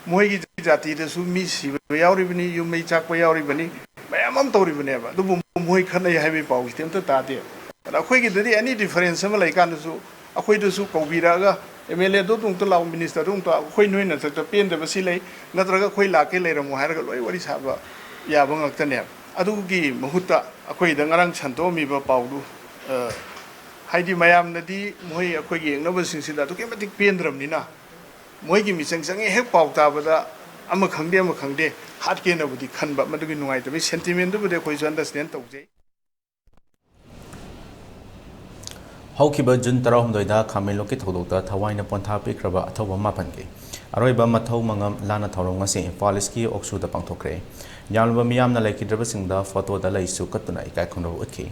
ꯃꯣꯏꯒꯤ ꯖꯥꯇꯤꯗꯁꯨ ꯃꯤ ꯁꯤꯕ ꯌꯥꯎꯔꯤꯕꯅꯤ, ꯌꯨꯝ ꯃꯩ ꯆꯥꯛꯄ ꯌꯥꯎꯔꯤꯕꯅꯤ, ꯃꯌꯥꯝ ꯑꯃ ꯇꯧꯔꯤꯕꯅꯦꯕ꯫ ꯑꯗꯨꯕꯨ ꯃꯣꯏ ꯈꯠꯅꯩ ꯍꯥꯏꯕꯒꯤ ꯄꯥꯎꯁꯤꯗꯤ ꯑꯝꯇ ꯇꯥꯗꯦ꯫ ꯑꯗ ꯑꯩꯈꯣꯏꯒꯤꯗꯗꯤ any difference ꯑꯃ ꯂꯩꯀꯥꯟꯗꯁꯨ ꯑꯩꯈꯣꯏꯗꯁꯨ ꯀꯧꯕꯤꯔꯛꯑꯒ, "MLAꯗꯣ ꯑꯗꯨꯝꯇ ꯂꯥꯛꯑꯣ, ministerꯗꯣ ꯑꯃꯨꯛꯇ, ꯑꯩꯈꯣꯏ ꯅꯣꯏ ꯅꯊꯛꯇ ꯄꯦꯟꯗꯕ ꯁꯤ ꯂꯩ, ꯅꯠꯇ꯭ꯔꯒ ꯑꯩꯈꯣꯏ ꯂꯥꯛꯀꯦ, ꯂꯩꯔꯝꯃꯣ" ꯍꯥꯏꯔꯒ ꯂꯣꯏ ꯋꯥꯔꯤ ꯁꯥꯕ ꯌꯥꯕ ꯉꯥꯛꯇꯅꯦꯕ꯫ ꯑꯗꯨꯒꯤ ꯃꯍꯨꯠꯇ ꯑꯩꯈꯣꯏꯗ ꯉꯔꯥꯡ ꯁꯟꯗꯣꯛꯑꯝꯃꯤꯕ ꯄꯥꯎꯗꯨ, ꯑ, ꯍꯥꯏꯗꯤ ꯃꯌꯥꯝꯅꯗꯤ ꯃꯣꯏ ꯑꯩꯈꯣꯏꯒꯤ ꯌꯦꯛꯅꯕꯁꯤꯡꯁꯤꯗ ꯑꯗꯨꯛꯀꯤ ꯃꯇꯤꯛ ꯄꯦꯟꯗ꯭ꯔꯕꯅꯤꯅ, ꯃꯣꯏꯒꯤ ꯃꯤꯆꯪ ꯆꯪꯉꯦ ꯍꯦꯛ ꯄꯥꯎ ꯇꯥꯕꯗ ꯑꯃ ꯈꯪꯗꯦ ꯑꯃ ꯈꯪꯗꯦ ꯍꯥꯠꯀꯦꯅꯕꯨꯗꯤ ꯈꯟꯕ, ꯃꯗꯨꯒꯤ ꯅꯨꯡꯉꯥꯏꯇꯕꯒꯤ sentimentꯗꯨꯕꯨꯗꯤ ꯑꯩꯈꯣꯏꯁꯨ understand ꯇꯧꯖꯩ꯫ ꯍꯧꯈꯤꯕ ꯖꯨꯟ ꯇꯔꯥꯍꯨꯝꯗꯣꯏꯗ ꯈꯥꯃꯦꯟꯂꯣꯛꯀꯤ ꯊꯧꯗꯣꯛꯇ ꯊꯋꯥꯏꯅ ꯄꯣꯟꯊꯥ ꯄꯤꯈ꯭ꯔꯕ ꯑꯊꯧꯕ ꯃꯥꯄꯟꯒꯤ ꯑꯔꯣꯏꯕ ꯃꯊꯧ ꯃꯉꯝ ꯂꯥꯟꯅ ꯊꯧꯔꯝ ꯉꯁꯤ ꯏꯝꯐꯥꯜ ꯏꯁꯀꯤ ꯑꯣꯛꯁꯨꯗ ꯄꯥꯡꯊꯣꯛꯈ꯭ꯔꯦ꯫ ꯌꯥꯝꯂꯕ ꯃꯤꯌꯥꯝꯅ ꯂꯩꯈꯤꯗ꯭ꯔꯕꯁꯤꯡꯗ ꯐꯣꯇꯣꯗ ꯂꯩꯁꯨ ꯀꯠꯇꯨꯅ ꯏꯀꯥꯏ ꯈꯨꯝꯅꯕ ꯎꯠꯈꯤ꯫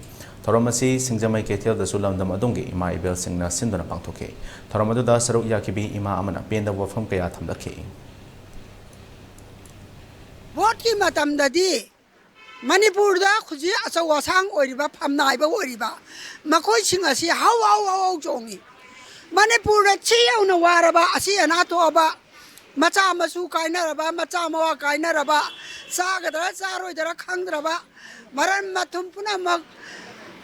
ꯊꯧꯔꯝ ꯑꯁꯤ ꯁꯤꯡꯖꯃꯩ ꯀꯩꯊꯦꯜꯗꯁꯨ ꯂꯝꯗꯝ ꯑꯗꯨꯝꯒꯤ ꯏꯃꯥ ꯏꯕꯦꯜꯁꯤꯡꯅ ꯁꯤꯟꯗꯨꯅ ꯄꯥꯡꯊꯣꯛꯈꯤ꯫ ꯊꯧꯔꯝ ꯑꯗꯨꯗ ꯁꯔꯨꯛ ꯌꯥꯈꯤꯕꯤ ꯏꯃꯥ ꯑꯃꯅ ꯄꯦꯟꯗꯕ ꯋꯥꯐꯝ ꯀꯌꯥ ꯊꯝꯂꯛꯈꯤ꯫ ꯚꯣꯠꯀꯤ ꯃꯇꯝꯗꯗꯤ ꯃꯅꯤꯄꯨꯔꯗ ꯍꯧꯖꯤꯛ ꯑꯆꯧ ꯑꯁꯥꯡ ꯑꯣꯏꯔꯤꯕ, ꯐꯝꯅꯥꯏꯕ ꯑꯣꯏꯔꯤꯕ, ꯃꯈꯣꯏꯁꯤꯡ ꯑꯁꯤ ꯍꯧ ꯍꯧ ꯍꯧ ꯍꯧ ꯆꯣꯡꯉꯤ꯫ ꯃꯅꯤꯄꯨꯔꯗ ꯁꯤ ꯌꯧꯅ ꯋꯥꯔꯕ, ꯑꯁꯤ ꯑꯅꯥ ꯊꯣꯛꯑꯕ, ꯃꯆꯥ ꯃꯁꯨ ꯀꯥꯏꯅꯔꯕ, ꯃꯆꯥ ꯃꯋꯥ ꯀꯥꯏꯅꯔꯕ, ꯆꯥꯒꯗ꯭ꯔꯥ ꯆꯥꯔꯣꯏꯗ꯭ꯔꯥ ꯈꯪꯗ꯭ꯔꯕ, ꯃꯔꯟ ꯃꯊꯨꯝ ꯄꯨꯝꯅꯃꯛ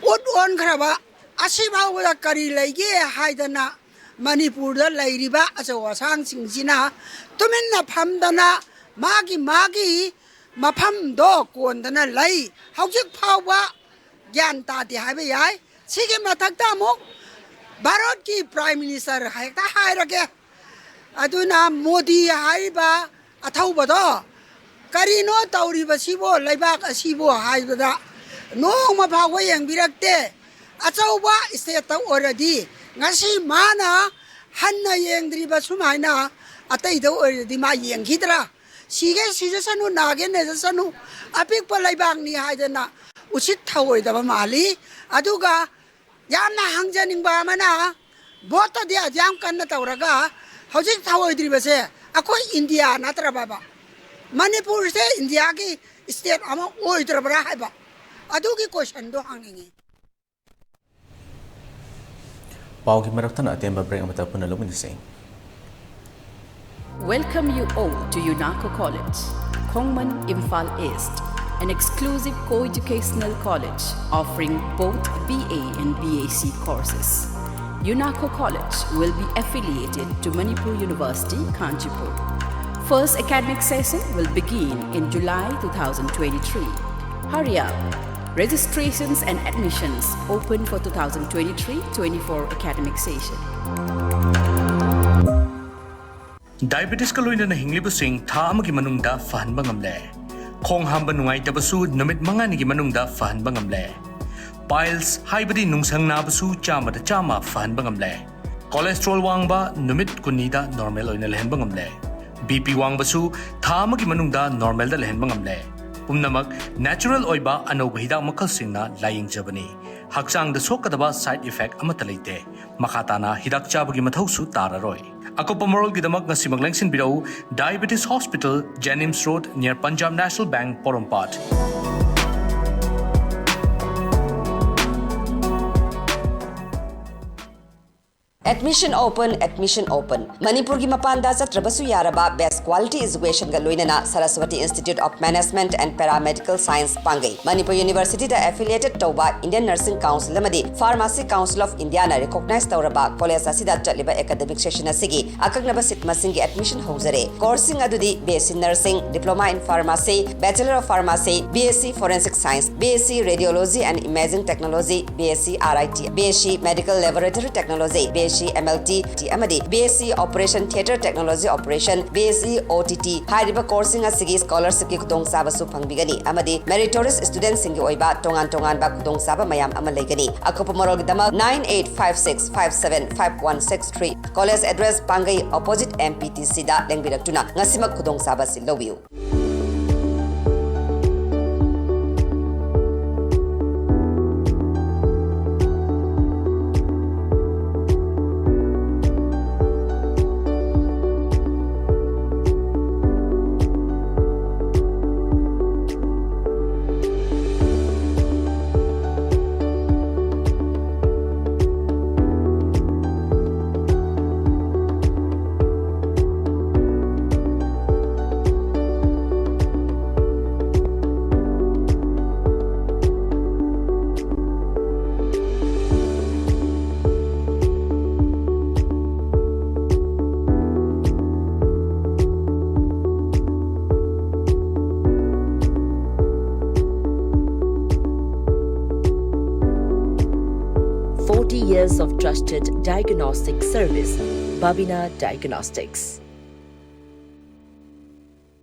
ꯎꯠ ꯑꯣꯟꯈ꯭ꯔꯕ, ꯑꯁꯤ ꯐꯥꯎꯕꯗ ꯀꯔꯤ ꯂꯩꯒꯦ ꯍꯥꯏꯗꯅ ꯃꯅꯤꯄꯨꯔꯗ ꯂꯩꯔꯤꯕ ꯑꯆꯧ ꯑꯁꯥꯡꯁꯤꯡꯁꯤꯅ ꯇꯨꯃꯤꯟꯅ ꯐꯝꯗꯅ ꯃꯥꯒꯤ ꯃꯥꯒꯤ ꯃꯐꯝꯗꯣ ꯀꯣꯟꯗꯅ ꯂꯩ꯫ ꯍꯧꯖꯤꯛ ꯐꯥꯎꯕ ꯒ꯭ꯌꯥꯟ ꯇꯥꯗꯦ ꯍꯥꯏꯕ ꯌꯥꯏ꯫ ꯁꯤꯒꯤ ꯃꯊꯛꯇ ꯑꯃꯨꯛ ꯚꯥꯔꯠꯀꯤ Prime Minister ꯍꯦꯛꯇ ꯍꯥꯏꯔꯒꯦ꯫ ꯑꯗꯨꯅ ꯃꯣꯗꯤ ꯍꯥꯏꯔꯤꯕ ꯑꯊꯧꯕꯗꯣ ꯀꯔꯤꯅꯣ ꯇꯧꯔꯤꯕꯁꯤꯕꯣ ꯂꯩꯕꯥꯛ ꯑꯁꯤꯕꯨ ꯍꯥꯏꯕꯗ ꯅꯣꯡꯃ ꯐꯥꯎꯕ ꯌꯦꯡꯕꯤꯔꯛꯇꯦ꯫ ꯑꯆꯧꯕ stateꯇ ꯑꯣꯏꯔꯗꯤ ꯉꯁꯤ ꯃꯥꯅ ꯍꯟꯅ ꯌꯦꯡꯗ꯭ꯔꯤꯕ ꯁꯨꯃꯥꯏꯅ ꯑꯇꯩꯗ ꯑꯣꯏꯔꯗꯤ ꯃꯥ ꯌꯦꯡꯈꯤꯗ꯭ꯔꯥ? ꯁꯤꯒꯦ ꯁꯤꯖꯁꯅꯨ, ꯅꯥꯒꯦ ꯅꯥꯖꯁꯅꯨ, ꯑꯄꯤꯛꯄ ꯂꯩꯕꯥꯛꯅꯤ ꯍꯥꯏꯗꯅ ꯎꯁꯤꯠ ꯊꯑꯣꯏꯗꯕ ꯃꯥꯜꯂꯤ꯫ ꯑꯗꯨꯒ ꯌꯥꯝꯅ ꯍꯪꯖꯅꯤꯡꯕ ꯑꯃꯅ, ꯚꯣꯠꯇꯗꯤ ꯑꯗꯨꯌꯥꯝ ꯀꯟꯅ ꯇꯧꯔꯒ ꯍꯧꯖꯤꯛ ꯊꯑꯣꯏꯗ꯭ꯔꯤꯕꯁꯦ ꯑꯩꯈꯣꯏ ꯏꯟꯗꯤꯌꯥ ꯅꯠꯇ꯭ꯔꯕꯕ? ꯃꯅꯤꯄꯨꯔꯁꯦ ꯏꯟꯗꯤꯌꯥꯒꯤ ꯁ꯭ꯇꯦꯠ ꯑꯃ ꯑꯣꯏꯗ꯭ꯔꯕ꯭ꯔꯥ ꯍꯥꯏꯕ, ꯑꯗꯨꯒꯤ ꯀꯣꯏꯁꯟꯗꯣ ꯍꯪꯅꯤꯡꯉꯤ꯫ ꯄꯥꯎꯒꯤ ꯃꯔꯛꯇꯅ ꯑꯇꯦꯟꯕ ꯕ꯭ꯔꯦꯛ ꯑꯃꯇ ꯄꯨꯟꯅ ꯂꯧꯃꯤꯟꯅꯁꯤ꯫ Welcome you all to UNACO College, Khongman, Imphal East, an exclusive co-educational college offering both B A and B S C courses. UNACO College will be affiliated to Manipur University, Kanchanpur. First academic session will begin in July two thousand twenty-three. Hurry up! Registrations and admissions open for two thousand twenty-three twenty-four academic session. ꯗꯥꯏꯕꯦꯇꯤꯁꯀ ꯂꯣꯏꯅꯅ ꯍꯤꯡꯂꯤꯕꯁꯤꯡ ꯊꯥ ꯑꯃꯒꯤ ꯃꯅꯨꯡꯗ ꯐꯍꯟꯕ ꯉꯝꯂꯦ꯫ ꯈꯣꯡ ꯍꯥꯝꯕ ꯅꯨꯡꯉꯥꯏꯇꯕꯁꯨ ꯅꯨꯃꯤꯠ ꯃꯉꯥꯅꯤꯒꯤ ꯃꯅꯨꯡꯗ ꯐꯍꯟꯕ ꯉꯝꯂꯦ꯫ ꯄꯥꯏꯜꯁ ꯍꯥꯏꯕꯗꯤ ꯅꯨꯡꯁꯪ ꯅꯥꯕꯁꯨ ꯆꯥꯝꯃꯗ ꯆꯥꯝꯃ ꯐꯍꯟꯕ ꯉꯝꯂꯦ꯫ ꯀꯣꯂꯦꯁꯇ꯭ꯔꯣꯜ ꯋꯥꯡꯕ ꯅꯨꯃꯤꯠ ꯀꯨꯟꯅꯤꯗ ꯅꯣꯔꯃꯦꯜ ꯑꯣꯏꯅ ꯂꯩꯍꯟꯕ ꯉꯝꯂꯦ꯫ ꯕꯤ ꯄꯤ ꯋꯥꯡꯕꯁꯨ ꯊꯥ ꯑꯃꯒꯤ ꯃꯅꯨꯡꯗ ꯅꯣꯔꯃꯦꯜꯗ ꯂꯩꯍꯟꯕ ꯉꯝꯂꯦ꯫ ꯄꯨꯝꯅꯃꯛ ꯅꯦꯆꯔꯦꯜ ꯑꯣꯏꯕ ꯑꯅꯧꯕ ꯍꯤꯗꯥꯛ ꯃꯈꯜꯁꯤꯡꯅ ꯂꯥꯌꯦꯡꯖꯕꯅꯤ꯫ ꯍꯛꯆꯥꯡꯗ ꯁꯣꯛꯀꯗꯕ ꯁꯥꯏꯗ ꯏꯐꯦꯛ ꯑꯃꯠꯇ ꯂꯩꯇꯦ꯫ ꯃꯈꯥ ꯇꯥꯅ ꯍꯤꯗꯥꯛ ꯆꯥꯕꯒꯤ ꯃꯊꯧꯁꯨ ꯇꯥꯔꯔꯣꯏ꯫ ꯑꯀꯨꯞꯄ ꯃꯔꯣꯜꯒꯤꯗꯃꯛ ꯉꯁꯤꯃꯛ ꯂꯦꯡꯁꯤꯟꯕꯤꯔꯛꯎ, Diabetes Hospital, Jenims Road, near Punjab National Bank, ꯄꯣꯔꯣꯝꯄꯥꯠ꯫ Admission open, admission open. ꯃꯅꯤꯄꯨꯔꯒꯤ ꯃꯄꯥꯟꯗ ꯆꯠꯇ꯭ꯔꯕꯁꯨ ꯌꯥꯔꯕ best quality educationꯒ ꯂꯣꯏꯅꯅ Saraswati Institute of Management and Paramedical Science ꯄꯥꯡꯒꯩ, Manipur Universityꯗ affiliated ꯇꯧꯕ Indian Nursing Council ꯑꯃꯗꯤ Pharmacy Council of Indiaꯅ recognize ꯇꯧꯔꯕ college ꯑꯁꯤꯗ ꯆꯠꯂꯤꯕ academic session ꯑꯁꯤꯒꯤ ꯑꯀꯛꯅꯕ seat ꯃꯁꯤꯡꯒꯤ admission ꯍꯧꯖꯔꯦ꯫ Courseꯁꯤꯡ ꯑꯗꯨꯗꯤ B S C Nursing, Diploma in Pharmacy, Bachelor of Pharmacy, B S C Forensic Science, B S C Radiology and Imaging Technology, B S C R I T, B S C Medical Laboratory Technology, B S C M L T ꯑꯃꯗꯤ B S C Operation Theatre Technology Operation, B S C O T T ꯍꯥꯏꯔꯤꯕ courseꯁꯤꯡ ꯑꯁꯤꯒꯤ scholarshipꯀꯤ ꯈꯨꯗꯣꯡꯆꯥꯕꯁꯨ ꯐꯪꯕꯤꯒꯅꯤ ꯑꯃꯗꯤ meritorious studentꯁꯤꯡꯒꯤ ꯑꯣꯏꯕ ꯇꯣꯉꯥꯟ ꯇꯣꯉꯥꯟꯕ ꯈꯨꯗꯣꯡꯆꯥꯕ ꯃꯌꯥꯝ ꯑꯃ ꯂꯩꯒꯅꯤ꯫ ꯑꯀꯨꯞꯄ ꯃꯔꯣꯜꯒꯤꯗꯃꯛ nine eight five six five seven five one six three, college address ꯄꯥꯡꯒꯩ opposite M P T Cꯗ ꯂꯦꯡꯕꯤꯔꯛꯇꯨꯅ ꯉꯁꯤꯃꯛ ꯈꯨꯗꯣꯡꯆꯥꯕ ꯑꯁꯤ ꯂꯧꯕꯤꯌꯨ꯫ Forty years of trusted diagnostic service, Babina Diagnostics.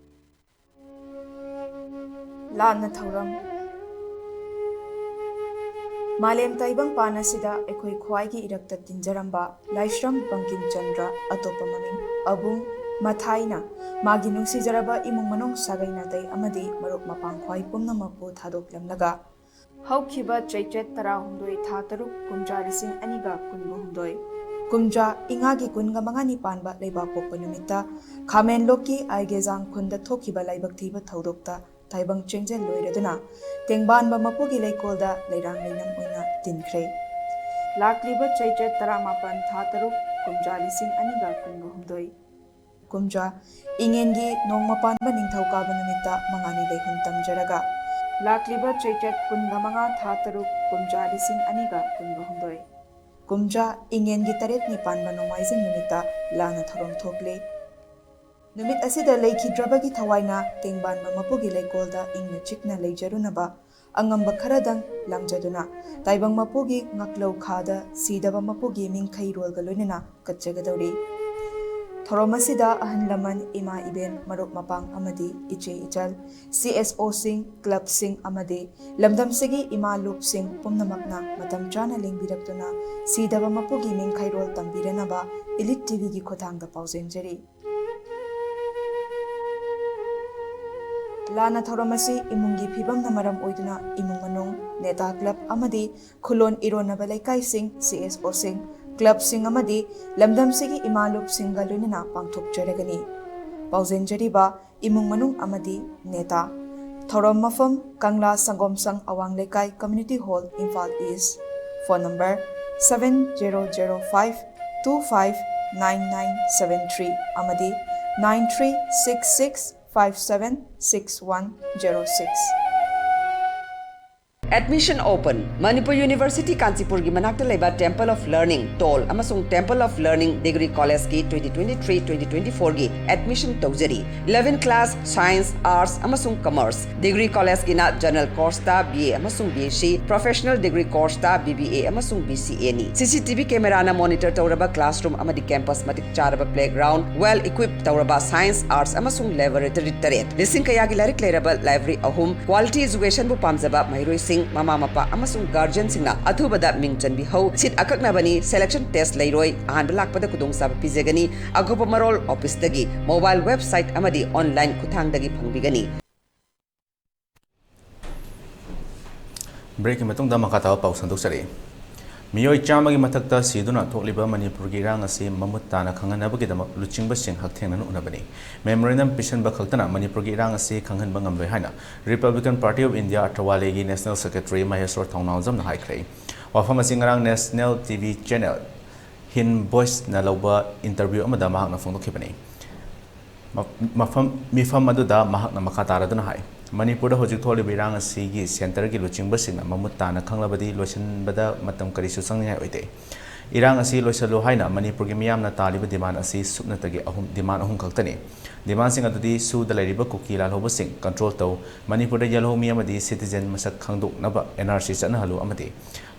ꯂꯥꯟꯅ ꯊꯧꯔꯝ꯫ ꯃꯥꯂꯦꯝ ꯇꯥꯏꯕꯪꯄꯥꯟ ꯑꯁꯤꯗ ꯑꯩꯈꯣꯏ ꯈ꯭ꯋꯥꯏꯒꯤ ꯏꯔꯛꯇ ꯇꯤꯟꯖꯔꯝꯕ ꯂꯥꯏꯁ꯭ꯔꯝ ꯕꯪꯀꯤꯝ ꯆꯟꯗ꯭ꯔ, ꯑꯇꯣꯞꯄ ꯃꯃꯤꯡ ꯑꯕꯨꯡ ꯃꯊꯥꯏꯅ, ꯃꯥꯒꯤ ꯅꯨꯡꯁꯤꯖꯔꯕ ꯏꯃꯨꯡ ꯃꯅꯨꯡ, ꯁꯥꯒꯩ ꯅꯥꯇꯩ ꯑꯃꯗꯤ ꯃꯔꯨꯞ ꯃꯄꯥꯡ ꯈ꯭ꯋꯥꯏ ꯄꯨꯝꯅꯃꯛꯄꯨ ꯊꯥꯗꯣꯛꯂꯝꯂꯒ, ꯍꯧꯈꯤꯕ ꯆꯩꯆꯠ ꯇꯔꯥꯍꯨꯝꯗꯣꯏ ꯊꯥ ꯇꯔꯨꯛ ꯀꯨꯝꯖꯥ ꯂꯤꯁꯤꯡ ꯑꯅꯤꯒ ꯀꯨꯟꯒ ꯍꯨꯝꯗꯣꯏ, ꯀꯨꯝꯖꯥ ꯏꯉꯥꯒꯤ ꯀꯨꯟꯒ ꯃꯉꯥꯅꯤ ꯄꯥꯟꯕ ꯂꯩꯕꯥꯛꯄꯣꯛꯄ ꯅꯨꯃꯤꯠꯇ ꯈꯥꯃꯦꯟꯂꯣꯛꯀꯤ ꯑꯥꯏꯒꯦꯖꯥꯡ ꯈꯨꯟꯗ ꯊꯣꯛꯈꯤꯕ ꯂꯥꯏꯕꯛ ꯊꯤꯕ ꯊꯧꯗꯣꯛꯇ ꯇꯥꯏꯕꯪ ꯆꯦꯡꯖꯦꯜ ꯂꯣꯏꯔꯗꯨꯅ ꯇꯦꯡꯕꯥꯟꯕ ꯃꯄꯨꯒꯤ ꯂꯩꯀꯣꯜꯗ ꯂꯩꯔꯥꯡ ꯂꯩꯅꯝ ꯑꯣꯏꯅ ꯇꯤꯟꯈ꯭ꯔꯦ꯫ ꯂꯥꯛꯂꯤꯕ ꯆꯩꯆꯠ ꯇꯔꯥꯃꯥꯄꯟ ꯊꯥ ꯇꯔꯨꯛ ꯀꯨꯝꯖꯥ ꯂꯤꯁꯤꯡ ꯑꯅꯤꯒ ꯀꯨꯟꯒ ꯍꯨꯝꯗꯣꯏ, ꯀꯨꯝꯖꯥ ꯏꯉꯦꯟꯒꯤ ꯅꯣꯡꯃ ꯄꯥꯟꯕ ꯅꯤꯡꯊꯧꯀꯥꯕ ꯅꯨꯃꯤꯠꯇ ꯃꯉꯥꯅꯤ ꯂꯩꯍꯨꯝ ꯇꯝꯖꯔꯒ, ꯂꯥꯛꯂꯤꯕ ꯆꯩꯆꯠ ꯀꯨꯟꯒ ꯃꯉꯥ ꯊꯥ ꯇꯔꯨꯛ ꯀꯨꯝꯖꯥ ꯂꯤꯁꯤꯡ ꯑꯅꯤꯒ ꯀꯨꯟꯒ ꯍꯨꯝꯗꯣꯏ, ꯀꯨꯝꯖꯥ ꯏꯉꯦꯟꯒꯤ ꯇꯔꯦꯠꯅꯤ ꯄꯥꯟꯕ ꯅꯣꯡꯃꯥꯏꯖꯤꯡ ꯅꯨꯃꯤꯠꯇ ꯂꯥꯟꯅ ꯊꯧꯔꯝ ꯊꯣꯛꯂꯤ꯫ ꯅꯨꯃꯤꯠ ꯑꯁꯤꯗ ꯂꯩꯈꯤꯗ꯭ꯔꯕꯒꯤ ꯊꯋꯥꯏꯅ ꯇꯦꯡꯕꯥꯟꯕ ꯃꯄꯨꯒꯤ ꯂꯩꯀꯣꯜꯗ ꯏꯪꯅ ꯆꯤꯛꯅ ꯂꯩꯖꯔꯨꯅꯕ ꯑꯉꯝꯕ ꯈꯔꯗꯪ ꯂꯥꯡꯖꯗꯨꯅ ꯇꯥꯏꯕꯪ ꯃꯄꯨꯒꯤ ꯉꯥꯛꯂꯧ ꯈꯥꯗ ꯁꯤꯗꯕ ꯃꯄꯨꯒꯤ ꯃꯤꯡꯈꯩꯔꯣꯜꯒ ꯂꯣꯏꯅꯅ ꯀꯠꯆꯒꯗꯧꯔꯤ꯫ ꯊꯧꯔꯝ ꯑꯁꯤꯗ ꯑꯍꯜ ꯂꯃꯟ, ꯏꯃꯥ ꯏꯕꯦꯟ, ꯃꯔꯨꯞ ꯃꯄꯥꯡ ꯑꯃꯗꯤ ꯏꯆꯦ ꯏꯆꯜ, ꯁꯤ ꯑꯦꯁ ꯑꯣꯁꯤꯡ, ꯀ꯭ꯂꯕꯁꯤꯡ ꯑꯃꯗꯤ ꯂꯝꯗꯝꯁꯤꯒꯤ ꯏꯃꯥ ꯂꯨꯞꯁꯤꯡ ꯄꯨꯝꯅꯃꯛꯅ ꯃꯇꯝ ꯆꯥꯅ ꯂꯦꯡꯕꯤꯔꯛꯇꯨꯅ ꯁꯤꯗꯕ ꯃꯄꯨꯒꯤ ꯃꯤꯡꯈꯩꯔꯣꯜ ꯇꯝꯕꯤꯔꯅꯕ ꯏꯂꯤꯠ ꯇꯤꯚꯤꯒꯤ ꯈꯨꯠꯊꯥꯡꯗ ꯄꯥꯎꯖꯦꯟꯖꯔꯤ꯫ ꯂꯥꯟꯅ ꯊꯧꯔꯝ ꯑꯁꯤ ꯏꯃꯨꯡꯒꯤ ꯐꯤꯕꯝꯅ ꯃꯔꯝ ꯑꯣꯏꯗꯨꯅ ꯏꯃꯨꯡ ꯃꯅꯨꯡ, ꯅꯦꯇꯥ ꯀ꯭ꯂꯕ ꯑꯃꯗꯤ ꯈꯨꯂꯣꯟ ꯏꯔꯣꯟꯅꯕ ꯂꯩꯀꯥꯏꯁꯤꯡ, ꯁꯤ ꯑꯦꯁ ꯑꯣꯁꯤꯡ, ꯀ꯭ꯂꯕꯁꯤꯡ ꯑꯃꯗꯤ ꯂꯝꯗꯝꯁꯤꯒꯤ ꯏꯃꯥ ꯂꯨꯞꯁꯤꯡꯒ ꯂꯣꯏꯅꯅ ꯄꯥꯡꯊꯣꯛꯆꯔꯒꯅꯤ꯫ ꯄꯥꯎꯖꯦꯟꯖꯔꯤꯕ ꯏꯃꯨꯡ ꯃꯅꯨꯡ ꯑꯃꯗꯤ ꯅꯦꯇꯥ꯫ ꯊꯧꯔꯝ ꯃꯐꯝ, ꯀꯪꯂꯥ Sangomsang Awang Leikai community hall, Imphal East. Phone number seven zero zero five two five nine nine seven three ꯑꯃꯗꯤ nine three six six five seven six one zero six꯫ Admission open. Manipur University Kanchipurꯒꯤ ꯃꯅꯥꯛꯇ ꯂꯩꯕ Temple of Learning, ꯇꯣꯜ, ꯑꯃꯁꯨꯡ Temple of Learning Degree Collegeꯀꯤ twenty twenty-three twenty twenty-fourꯒꯤ admission ꯇꯧꯖꯔꯤ꯫ Eleven class, Science, Arts ꯑꯃꯁꯨꯡ Commerce꯫ Degree Collegeꯀꯤꯅ General Courseꯇ B A ꯑꯃꯁꯨꯡ B S C, Professional Degree Courseꯇ B B A ꯑꯃꯁꯨꯡ B C Aꯅꯤ꯫ C C T V cameraꯅ monitor ꯇꯧꯔꯕ classroom ꯑꯃꯗꯤ campus ꯃꯇꯤꯛ ꯆꯥꯔꯕ playground, well equipped ꯇꯧꯔꯕ Science, Arts ꯑꯃꯁꯨꯡ Laboratory ꯇꯔꯦꯠ꯫ ꯂꯤꯁꯤꯡ ꯀꯌꯥꯒꯤ ꯂꯥꯏꯔꯤꯛ ꯂꯩꯔꯕ library ꯑꯍꯨꯝ꯫ Quality educationꯕꯨ ꯄꯥꯝꯖꯕ ꯃꯍꯩꯔꯣꯏꯁꯤꯡ, ꯃꯃꯥ ꯃꯄꯥ ꯑꯃꯁꯨꯡ guardianꯁꯤꯡꯅ ꯑꯊꯨꯕꯗ ꯃꯤꯡ ꯆꯟꯕꯤꯍꯧ꯫ Seat ꯑꯀꯛꯅꯕꯅꯤ, selection test ꯂꯩꯔꯣꯏ, ꯑꯍꯥꯟꯕ ꯂꯥꯛꯄꯗ ꯈꯨꯗꯣꯡꯆꯥꯕ ꯄꯤꯖꯒꯅꯤ꯫ ꯑꯀꯨꯞꯄ ꯃꯔꯣꯜ officeꯇꯒꯤ, mobile website ꯑꯃꯗꯤ online ꯈꯨꯠꯊꯥꯡꯗꯒꯤ ꯐꯪꯕꯤꯒꯅꯤ꯫ Breakꯀꯤ ꯃꯇꯨꯡꯗ ꯃꯈꯥ ꯇꯥꯕ ꯄꯥꯎ ꯁꯟꯗꯣꯛꯆꯔꯤ꯫ ꯃꯤꯑꯣꯏ ꯆꯥꯝꯃꯒꯤ ꯃꯊꯛꯇ ꯁꯤꯗꯨꯅ ꯊꯣꯛꯂꯤꯕ ꯃꯅꯤꯄꯨꯔꯒꯤ ꯏꯔꯥꯡ ꯑꯁꯤ ꯃꯃꯨꯠ ꯇꯥꯅ ꯈꯪꯍꯟꯅꯕꯒꯤꯗꯃꯛ ꯂꯨꯆꯤꯡꯕꯁꯤꯡ ꯍꯛꯊꯦꯡꯅꯅ ꯎꯅꯕꯅꯤ꯫ Memorandum ꯄꯤꯁꯤꯟꯕ ꯈꯛꯇꯅ ꯃꯅꯤꯄꯨꯔꯒꯤ ꯏꯔꯥꯡ ꯑꯁꯤ ꯈꯪꯍꯟꯕ ꯉꯝꯂꯣꯏ ꯍꯥꯏꯅ Republican Party of India ꯑꯊ꯭ꯔꯋꯥꯂꯦꯒꯤ National Secretary ꯃꯍꯦꯁ꯭ꯋꯔ ꯊꯧꯅꯥꯎꯖꯝꯅ ꯍꯥꯏꯈ꯭ꯔꯦ꯫ ꯋꯥꯐꯝ ꯑꯁꯤ ꯉꯔꯥꯡ National T V channel Hind Voiceꯅ ꯂꯧꯕ interview ꯑꯃꯗ ꯃꯍꯥꯛꯅ ꯐꯣꯡꯗꯣꯛꯈꯤꯕꯅꯤ꯫ ꯃ-, ꯃꯐꯝ, ꯃꯤꯐꯝ ꯑꯗꯨꯗ ꯃꯍꯥꯛꯅ ꯃꯈꯥ ꯇꯥꯔꯗꯨꯅ ꯍꯥꯏ, ꯃꯅꯤꯄꯨꯔꯗ ꯍꯧꯖꯤꯛ ꯊꯣꯛꯂꯤꯕ ꯏꯔꯥꯡ ꯑꯁꯤꯒꯤ centreꯒꯤ ꯂꯨꯆꯤꯡꯕꯁꯤꯡꯅ ꯃꯃꯨꯠ ꯇꯥꯅ ꯈꯪꯂꯕꯗꯤ ꯂꯣꯏꯁꯤꯟꯕꯗ ꯃꯇꯝ ꯀꯔꯤꯁꯨ ꯆꯪꯅꯤꯡꯉꯥꯏ ꯑꯣꯏꯗꯦ꯫ ꯏꯔꯥꯡ ꯑꯁꯤ ꯂꯣꯏꯁꯤꯜꯂꯨ ꯍꯥꯏꯅ ꯃꯅꯤꯄꯨꯔꯒꯤ ꯃꯤꯌꯥꯝꯅ ꯇꯥꯜꯂꯤꯕ demand ꯑꯁꯤ ꯁꯨꯞꯅꯇꯒꯤ ꯑꯍꯨꯝ, demand ꯑꯍꯨꯝ ꯈꯛꯇꯅꯤ꯫ Demandꯁꯤꯡ ꯑꯗꯨꯗꯤ ꯁꯨꯗ ꯂꯩꯔꯤꯕ ꯀꯨꯀꯤ ꯂꯥꯜꯍꯧꯕꯁꯤꯡ control ꯇꯧ, ꯃꯅꯤꯄꯨꯔꯗ ꯌꯦꯜꯍꯧꯃꯤ ꯑꯃꯗꯤ citizen ꯃꯁꯛ ꯈꯪꯗꯣꯛꯅꯕ N R C ꯆꯠꯅꯍꯜꯂꯨ ꯑꯃꯗꯤ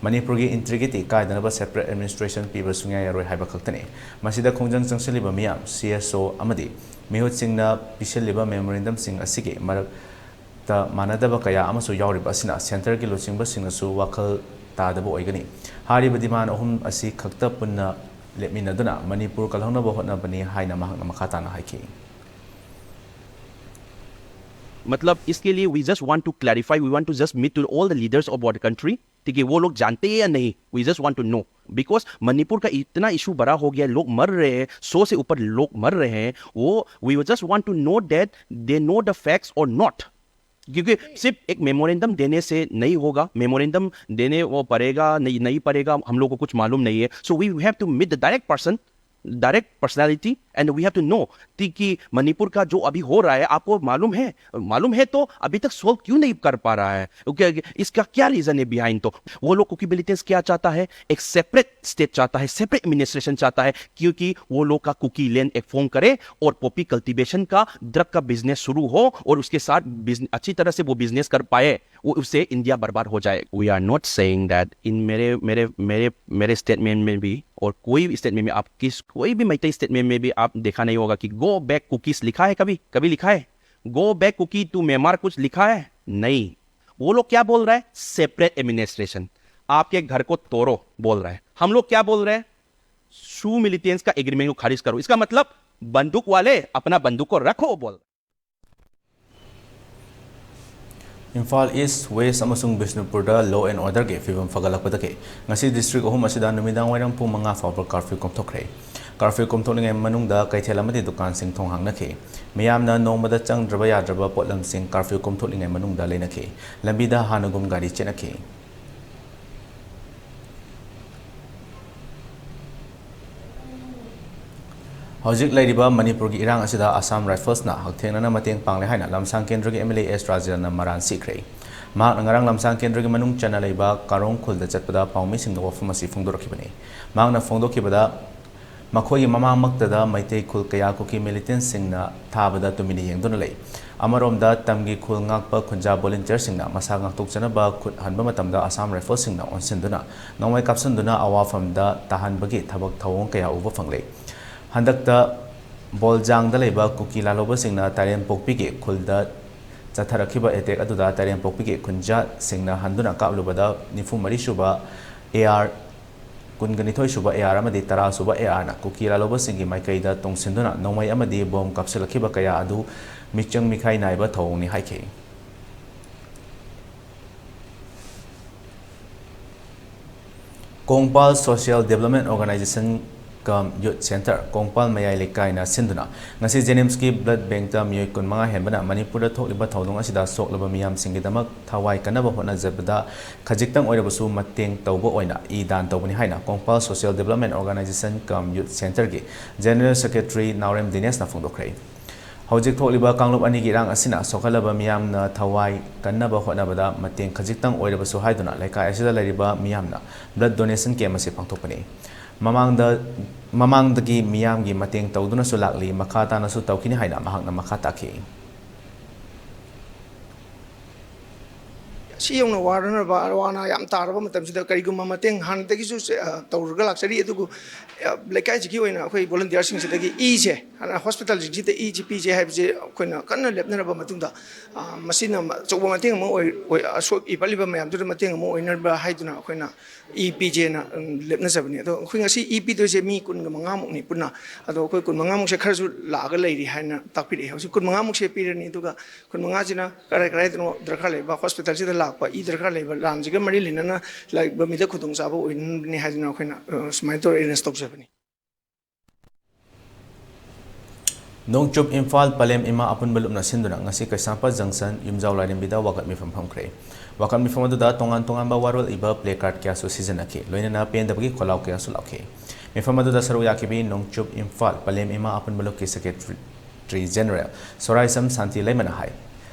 ꯃꯅꯤꯄꯨꯔꯒꯤ integrity ꯀꯥꯏꯗꯅꯕ separate administration ꯄꯤꯕ ꯁꯨꯡꯌꯥ ꯌꯥꯔꯣꯏ ꯍꯥꯏꯕ ꯈꯛꯇꯅꯤ꯫ ꯃꯁꯤꯗ ꯈꯣꯡꯖꯪ ꯆꯪꯁꯤꯜꯂꯤꯕ ꯃꯤꯌꯥꯝ, C S O ꯑꯃꯗꯤ ꯃꯤꯍꯨꯠꯁꯤꯡꯅ ꯄꯤꯁꯤꯜꯂꯤꯕ memorandumꯁꯤꯡ ꯑꯁꯤꯒꯤ ꯃꯔꯛꯇ ꯃꯥꯟꯅꯗꯕ ꯀꯌꯥ ꯑꯃꯁꯨ ꯌꯥꯎꯔꯤꯕ ꯑꯁꯤꯅ centreꯒꯤ ꯂꯨꯆꯤꯡꯕꯁꯤꯡꯅꯁꯨ ꯋꯥꯈꯜ ꯇꯥꯗꯕ ꯑꯣꯏꯒꯅꯤ꯫ ꯍꯥꯏꯔꯤꯕ demand ꯑꯍꯨꯝ ꯑꯁꯤ ꯈꯛꯇ ꯄꯨꯟꯅ ꯂꯦꯞꯃꯤꯟꯅꯗꯨꯅ ꯃꯅꯤꯄꯨꯔ ꯀꯜꯍꯧꯅꯕ ꯍꯣꯠꯅꯕꯅꯤ ꯍꯥꯏꯅ ꯃꯍꯥꯛꯅ ꯃꯈꯥ ꯇꯥꯅ ꯍꯥꯏꯈꯤ꯫ मतलब इसके लिए we just want to clarify, we want to just meet to all the leaders of our country, ठीक है, वो लोग जानते हैं या नहीं, we just want to know, because Manipur का इतना इशू बड़ा हो गया, लोग मर रहे हैं, सौ से ऊपर लोग मर रहे हैं। वो, we just want to know that they know the facts or not, क्योंकि सिर्फ एक मेमोरेंडम देने से नहीं होगा। मेमोरेंडम देने वो पड़ेगा नहीं, नहीं पड़ेगा, हम लोग को कुछ मालूम नहीं है। So we have to meet the direct person direct personality and we have to know कि मणिपुर का जो अभी हो रहा है, आपको मालूम है? मालूम है तो अभी तक सॉल्व क्यों नहीं कर पा रहा है? क्या, इसका क्या रीजन है बिहाइंड? तो वो लोग, कुकी मिलिटेंट्स क्या चाहता है? एक सेपरेट स्टेट चाहता है, सेपरेट एडमिनिस्ट्रेशन चाहता है, क्योंकि वो लोग का कुकी लैंड एक फॉर्म करे और पॉपी कल्टीवेशन का, ड्रग का बिजनेस शुरू हो और उसके साथ बिजन-, अच्छी तरह से वो बिजनेस कर पाए, वो उससे इंडिया बर्बाद हो जाए। We are not saying that in मेरे मेरे मेरे मेरे स्टेटमेंट में भी और कोई भी स्टेटमेंट में आप किस, कोई भी मैतेई स्टेटमेंट में भी आप देखा नहीं होगा कि गो बैक कुकीज लिखा है। कभी कभी लिखा है go back Kuki to Myanmar, कुछ लिखा है? नहीं। वो लोग क्या बोल रहा है? Separate administration. आपके घर को तोड़ो बोल रहा है। हम लोग क्या बोल रहे हैं? सू मिलिटेंट्स का एग्रीमेंट को खारिज करो। इसका मतलब बंदूक वाले अपना बंदूक को रखो बोल। ꯏꯝꯐꯥꯜ ꯏꯁ꯭ꯠ, ꯋꯦꯁ꯭ꯠ ꯑꯃꯁꯨꯡ ꯕꯤꯁꯅꯨꯄꯨꯔꯗ law and order ꯒꯤ ꯐꯤꯕꯝ ꯐꯒꯠꯂꯛꯄꯗꯒꯤ ꯉꯁꯤ ꯗꯤꯁꯇ꯭ꯔꯤꯛ ꯑꯍꯨꯝ ꯑꯁꯤꯗ ꯅꯨꯃꯤꯗꯥꯡ ꯋꯥꯏꯔꯝ ꯄꯨꯡ ꯃꯉꯥ ꯐꯥꯎꯕ ꯀꯥꯔꯐ꯭ꯌꯨ ꯀꯣꯝꯊꯣꯛꯈ꯭ꯔꯦ꯫ ꯀꯥꯔꯐ꯭ꯌꯨ ꯀꯣꯝꯊꯣꯛꯂꯤꯉꯩ ꯃꯅꯨꯡꯗ ꯀꯩꯊꯦꯜ ꯑꯃꯗꯤ ꯗꯨꯀꯥꯟꯁꯤꯡ ꯊꯣꯡ ꯍꯥꯡꯅꯈꯤ꯫ ꯃꯤꯌꯥꯝꯅ ꯅꯣꯡꯃꯗ ꯆꯪꯗ꯭ꯔꯕ ꯌꯥꯗ꯭ꯔꯕ ꯄꯣꯠꯂꯝꯁꯤꯡ ꯀꯥꯔꯐ꯭ꯌꯨ ꯀꯣꯝꯊꯣꯛꯂꯤꯉꯩ ꯃꯅꯨꯡꯗ ꯂꯩꯅꯈꯤ꯫ ꯂꯝꯕꯤꯗ ꯍꯥꯟꯅꯒꯨꯝ ꯒꯥꯔꯤ ꯆꯦꯟꯅꯈꯤ꯫ ꯍꯧꯖꯤꯛ ꯂꯩꯔꯤꯕ ꯃꯅꯤꯄꯨꯔꯒꯤ ꯏꯔꯥꯡ ꯑꯁꯤꯗ ꯑꯁꯥꯝ ꯔꯥꯏꯐꯜꯁꯅ ꯍꯛꯊꯦꯡꯅꯅ ꯃꯇꯦꯡ ꯄꯥꯡꯂꯦ ꯍꯥꯏꯅ ꯂꯝꯁꯥꯡ ꯀꯦꯟꯗ꯭ꯔꯒꯤ ꯑꯦꯝ ꯑꯦꯜ ꯑꯦ ꯑꯦꯁ ꯔꯥꯖꯦꯟꯗ꯭ꯔꯅ ꯃꯔꯥꯟ ꯁꯤꯈ꯭ꯔꯦ꯫ ꯃꯍꯥꯛꯅ ꯉꯔꯥꯡ ꯂꯝꯁꯥꯡ ꯀꯦꯟꯗ꯭ꯔꯒꯤ ꯃꯅꯨꯡ ꯆꯟꯅ ꯂꯩꯕ ꯀꯥꯔꯣꯡ ꯈꯨꯜꯗ ꯆꯠꯄꯗ ꯄꯥꯎꯃꯤꯁꯤꯡꯗ ꯋꯥꯐꯝ ꯑꯁꯤ ꯐꯣꯡꯗꯣꯔꯛꯈꯤꯕꯅꯤ꯫ ꯃꯍꯥꯛꯅ ꯐꯣꯡꯗꯣꯛꯈꯤꯕꯗ, ꯃꯈꯣꯏꯒꯤ ꯃꯃꯥꯡꯃꯛꯇꯗ ꯃꯩꯇꯩ ꯈꯨꯜ ꯀꯌꯥ ꯀꯨꯀꯤ ꯃꯤꯂꯤꯇꯦꯟꯠꯁꯤꯡꯅ ꯊꯥꯕꯗ ꯇꯨꯃꯤꯟꯅ ꯌꯦꯡꯗꯨꯅ ꯂꯩ꯫ ꯑꯃꯔꯣꯝꯗ ꯇꯝꯒꯤ ꯈꯨꯜ ꯉꯥꯛꯄ ꯈꯨꯟꯖꯥ ꯚꯣꯂꯨꯟꯇꯤꯌꯔꯁꯤꯡꯅ ꯃꯁꯥ ꯉꯥꯛꯊꯣꯛꯆꯅꯕ ꯈꯨꯠ ꯍꯟꯕ ꯃꯇꯝꯗ ꯑꯁꯥꯝ ꯔꯥꯏꯐꯜꯁꯤꯡꯅ ꯑꯣꯟꯁꯤꯟꯗꯨꯅ ꯅꯣꯡꯃꯩ ꯀꯥꯞꯁꯤꯟꯗꯨꯅ ꯑꯋꯥꯐꯝꯗ ꯇꯥꯍꯟꯕꯒꯤ ꯊꯕꯛ ꯊꯧꯑꯣꯡ ꯀꯌꯥ ꯎꯕ ꯐꯪꯂꯦ꯫ ꯍꯟꯗꯛꯇ ꯕꯣꯜꯖꯥꯡꯗ ꯂꯩꯕ ꯀꯨꯀꯤ ꯂꯥꯜꯍꯧꯕꯁꯤꯡꯅ ꯇꯥꯏꯔꯦꯝꯄꯣꯛꯄꯤꯒꯤ ꯈꯨꯜꯗ ꯆꯠꯊꯔꯛꯈꯤꯕ ꯑꯦꯇꯦꯛ ꯑꯗꯨꯗ ꯇꯥꯏꯔꯦꯝꯄꯣꯛꯄꯤꯒꯤ ꯈꯨꯟꯖꯥꯁꯤꯡꯅ ꯍꯟꯗꯨꯅ ꯀꯥꯞꯂꯨꯕꯗ ꯅꯤꯐꯨ ꯃꯔꯤ ꯁꯨꯕ ꯑꯦ ꯑꯥꯔ, ꯀꯨꯟꯒ ꯅꯤꯊꯣꯏ ꯁꯨꯕ ꯑꯦ ꯑꯥꯔ ꯑꯃꯗꯤ ꯇꯔꯥ ꯁꯨꯕ ꯑꯦ ꯑꯥꯔꯅ ꯀꯨꯀꯤ ꯂꯥꯜꯍꯧꯕꯁꯤꯡꯒꯤ ꯃꯥꯏꯀꯩꯗ ꯇꯣꯡꯁꯤꯟꯗꯨꯅ ꯅꯣꯡꯃꯩ ꯑꯃꯗꯤ ꯕꯣꯝ ꯀꯥꯞꯁꯤꯜꯂꯛꯈꯤꯕ ꯀꯌꯥ ꯑꯗꯨ ꯃꯤꯆꯪ ꯃꯤꯈꯥꯏ ꯅꯥꯏꯕ ꯊꯧꯑꯣꯡꯅꯤ ꯍꯥꯏꯈꯤ꯫ ꯀꯣꯡꯄꯥꯜ ꯁꯣꯁꯤꯌꯦꯜ ꯗꯤꯕꯦꯂꯞꯃꯦꯟꯠ ꯑꯣꯔꯒꯅꯥꯏꯖꯦꯁꯟ ꯀꯝ ꯌꯨꯠ ꯁꯦꯟꯇꯔ, ꯀꯣꯡꯄꯥꯜ ꯃꯌꯥꯏ ꯂꯩꯀꯥꯏꯅ ꯁꯤꯟꯗꯨꯅ ꯉꯁꯤ JNIMSꯀꯤ blood bankꯇ ꯃꯤꯑꯣꯏ ꯀꯨꯟꯃꯉꯥ ꯍꯦꯟꯕꯅ ꯃꯅꯤꯄꯨꯔꯗ ꯊꯣꯛꯂꯤꯕ ꯊꯧꯗꯣꯛ ꯑꯁꯤꯗ ꯁꯣꯛꯂꯕ ꯃꯤꯌꯥꯝꯁꯤꯡꯒꯤꯗꯃꯛ ꯊꯋꯥꯏ ꯀꯟꯅꯕ ꯍꯣꯠꯅꯖꯕꯗ ꯈꯖꯤꯛꯇꯪ ꯑꯣꯏꯔꯕꯁꯨ ꯃꯇꯦꯡ ꯇꯧꯕ ꯑꯣꯏꯅ ꯏ ꯗꯥꯟ ꯇꯧꯕꯅꯤ ꯍꯥꯏꯅ Kongpal Social Development Organisation cum Youth Centreꯒꯤ General Secretary ꯅꯥꯎꯔꯦꯝ ꯗꯤꯅꯦꯁꯅ ꯐꯣꯡꯗꯣꯛꯈ꯭ꯔꯦ꯫ ꯍꯧꯖꯤꯛ ꯊꯣꯛꯂꯤꯕ ꯀꯥꯡꯂꯨꯞ ꯑꯅꯤꯒꯤ ꯏꯔꯥꯡ ꯑꯁꯤꯅ ꯁꯣꯛꯍꯜꯂꯕ ꯃꯤꯌꯥꯝꯅ ꯊꯋꯥꯏ ꯀꯟꯅꯕ ꯍꯣꯠꯅꯕꯗ ꯃꯇꯦꯡ ꯈꯖꯤꯛꯇꯪ ꯑꯣꯏꯔꯕꯁꯨ ꯍꯥꯏꯗꯨꯅ ꯂꯩꯀꯥꯏ ꯑꯁꯤꯗ ꯂꯩꯔꯤꯕ ꯃꯤꯌꯥꯝꯅ blood donation camp ꯑꯁꯤ ꯄꯥꯡꯊꯣꯛꯄꯅꯤ꯫ ꯃꯃꯥꯡꯗ, ꯃꯃꯥꯡꯗꯒꯤ ꯃꯤꯌꯥꯝꯒꯤ ꯃꯇꯦꯡ ꯇꯧꯗꯨꯅꯁꯨ ꯂꯥꯛꯂꯤ, ꯃꯈꯥ ꯇꯥꯅꯁꯨ ꯇꯧꯈꯤꯅꯤ ꯍꯥꯏꯅ ꯃꯍꯥꯛꯅ ꯃꯈꯥ ꯇꯥꯈꯤ꯫ ꯑꯁꯤ ꯌꯧꯅ ꯋꯥꯔꯅꯕ, ꯋꯥꯅ ꯌꯥꯝ ꯇꯥꯔꯕ ꯃꯇꯝꯁꯤꯗ ꯀꯔꯤꯒꯨꯝꯕ ꯃꯇꯦꯡ ꯍꯥꯟꯅꯗꯒꯤꯁꯨ ꯆꯦ-, ꯑ, ꯇꯧꯔꯒ ꯂꯥꯛꯆꯔꯤ꯫ ꯑꯗꯨꯕꯨ, ꯑ, ꯂꯩꯀꯥꯏꯁꯤꯒꯤ ꯑꯣꯏꯅ ꯑꯩꯈꯣꯏ volunteerꯁꯤꯡꯁꯤꯗꯒꯤ ꯏꯁꯦ, ꯍꯥꯟꯅ hospitalꯁꯤꯡꯁꯤꯗ ꯏꯁꯤ ꯄꯤꯖꯦ ꯍꯥꯏꯕꯁꯦ ꯑꯩꯈꯣꯏꯅ ꯀꯟꯅ ꯂꯦꯞꯅꯔꯕ ꯃꯇꯨꯡꯗ, ꯑ, ꯃꯁꯤꯅ ꯑꯆꯧꯕ ꯃꯇꯦꯡ ꯑꯃ ꯑꯣꯏ-, ꯑꯣꯏ-, ꯑꯁꯣꯛ ꯏ ꯄꯠꯂꯤꯕ ꯃꯌꯥꯝꯗꯨꯗ ꯃꯇꯦꯡ ꯑꯃ ꯑꯣꯏꯅꯕ ꯍꯥꯏꯗꯨꯅ ꯑꯩꯈꯣꯏꯅ ꯏ ꯄꯤꯖꯦꯅ, ꯎꯝ, ꯂꯦꯞꯅꯖꯕꯅꯤ꯫ ꯑꯗꯣ ꯑꯩꯈꯣꯏ ꯉꯁꯤ ꯏ ꯄꯤꯗꯣꯏꯁꯦ ꯃꯤ ꯀꯨꯟꯒ ꯃꯉꯥꯃꯨꯛꯅꯤ ꯄꯨꯟꯅ꯫ ꯑꯗꯣ ꯑꯩꯈꯣꯏ ꯀꯨꯟꯃꯉꯥꯃꯨꯛꯁꯦ ꯈꯔꯁꯨ ꯂꯥꯛꯑꯒ ꯂꯩꯔꯤ ꯍꯥꯏꯅ ꯇꯥꯛꯄꯤꯔꯛꯑꯦ꯫ ꯍꯧꯖꯤꯛ ꯀꯨꯟꯃꯉꯥꯃꯨꯛꯁꯦ ꯄꯤꯔꯅꯤ, ꯑꯗꯨꯒ ꯀꯨꯟꯃꯉꯥꯁꯤꯅ ꯀꯔꯥꯏ ꯀꯔꯥꯏꯗꯅꯣ ꯗꯔꯀꯥꯔ ꯂꯩꯕ, hospitalꯁꯤꯗ ꯂꯥꯛꯄ, ꯏ ꯗꯔꯀꯥꯔ ꯂꯩꯕ, ꯂꯥꯟꯁꯤꯒ ꯃꯔꯤ ꯂꯩꯅꯅ ꯂꯥꯛꯏꯕ ꯃꯤꯗ ꯈꯨꯗꯣꯡꯆꯥꯕ ꯑꯣꯏꯅꯕꯅꯤ ꯍꯥꯏꯗꯨꯅ ꯑꯩꯈꯣꯏꯅ, ꯑ, ꯁꯨꯃꯥꯏꯅ ꯇꯧꯔ arrange ꯇꯧꯖꯕꯅꯤ꯫ ꯅꯣꯡꯆꯨꯞ ꯏꯝꯐꯥꯜ ꯄꯂꯦꯝ ꯏꯃꯥ ꯑꯄꯨꯟꯕ ꯂꯨꯞꯅ ꯁꯤꯟꯗꯨꯅ ꯉꯁꯤ ꯀꯩꯁꯥꯝꯄꯥꯠ junction ꯌꯨꯝꯖꯥꯎ ꯂꯥꯏꯔꯦꯝꯕꯤꯗ ꯋꯥꯀꯠ ꯃꯤꯐꯝ ꯐꯝꯈ꯭ꯔꯦ꯫ ꯋꯥꯀꯠ ꯃꯤꯐꯝ ꯑꯗꯨꯗ ꯇꯣꯉꯥꯟ ꯇꯣꯉꯥꯟꯕ ꯋꯥꯔꯣꯜ ꯏꯕ placard ꯀꯌꯥꯁꯨ ꯁꯤꯖꯤꯟꯅꯈꯤ, ꯂꯣꯏꯅꯅ ꯄꯦꯟꯗꯕꯒꯤ ꯈꯣꯜꯂꯥꯎ ꯀꯌꯥꯁꯨ ꯂꯥꯎꯈꯤ꯫ ꯃꯤꯐꯝ ꯑꯗꯨꯗ ꯁꯔꯨꯛ ꯌꯥꯈꯤꯕꯤ ꯅꯣꯡꯆꯨꯞ ꯏꯝꯐꯥꯜ ꯄꯂꯦꯝ ꯏꯃꯥ ꯑꯄꯨꯟꯕ ꯂꯨꯞꯀꯤ Secretary General ꯁꯣꯔꯥꯏꯁꯝ ꯁꯥꯟꯇꯤ ꯂꯩꯃꯅ ꯍꯥꯏ,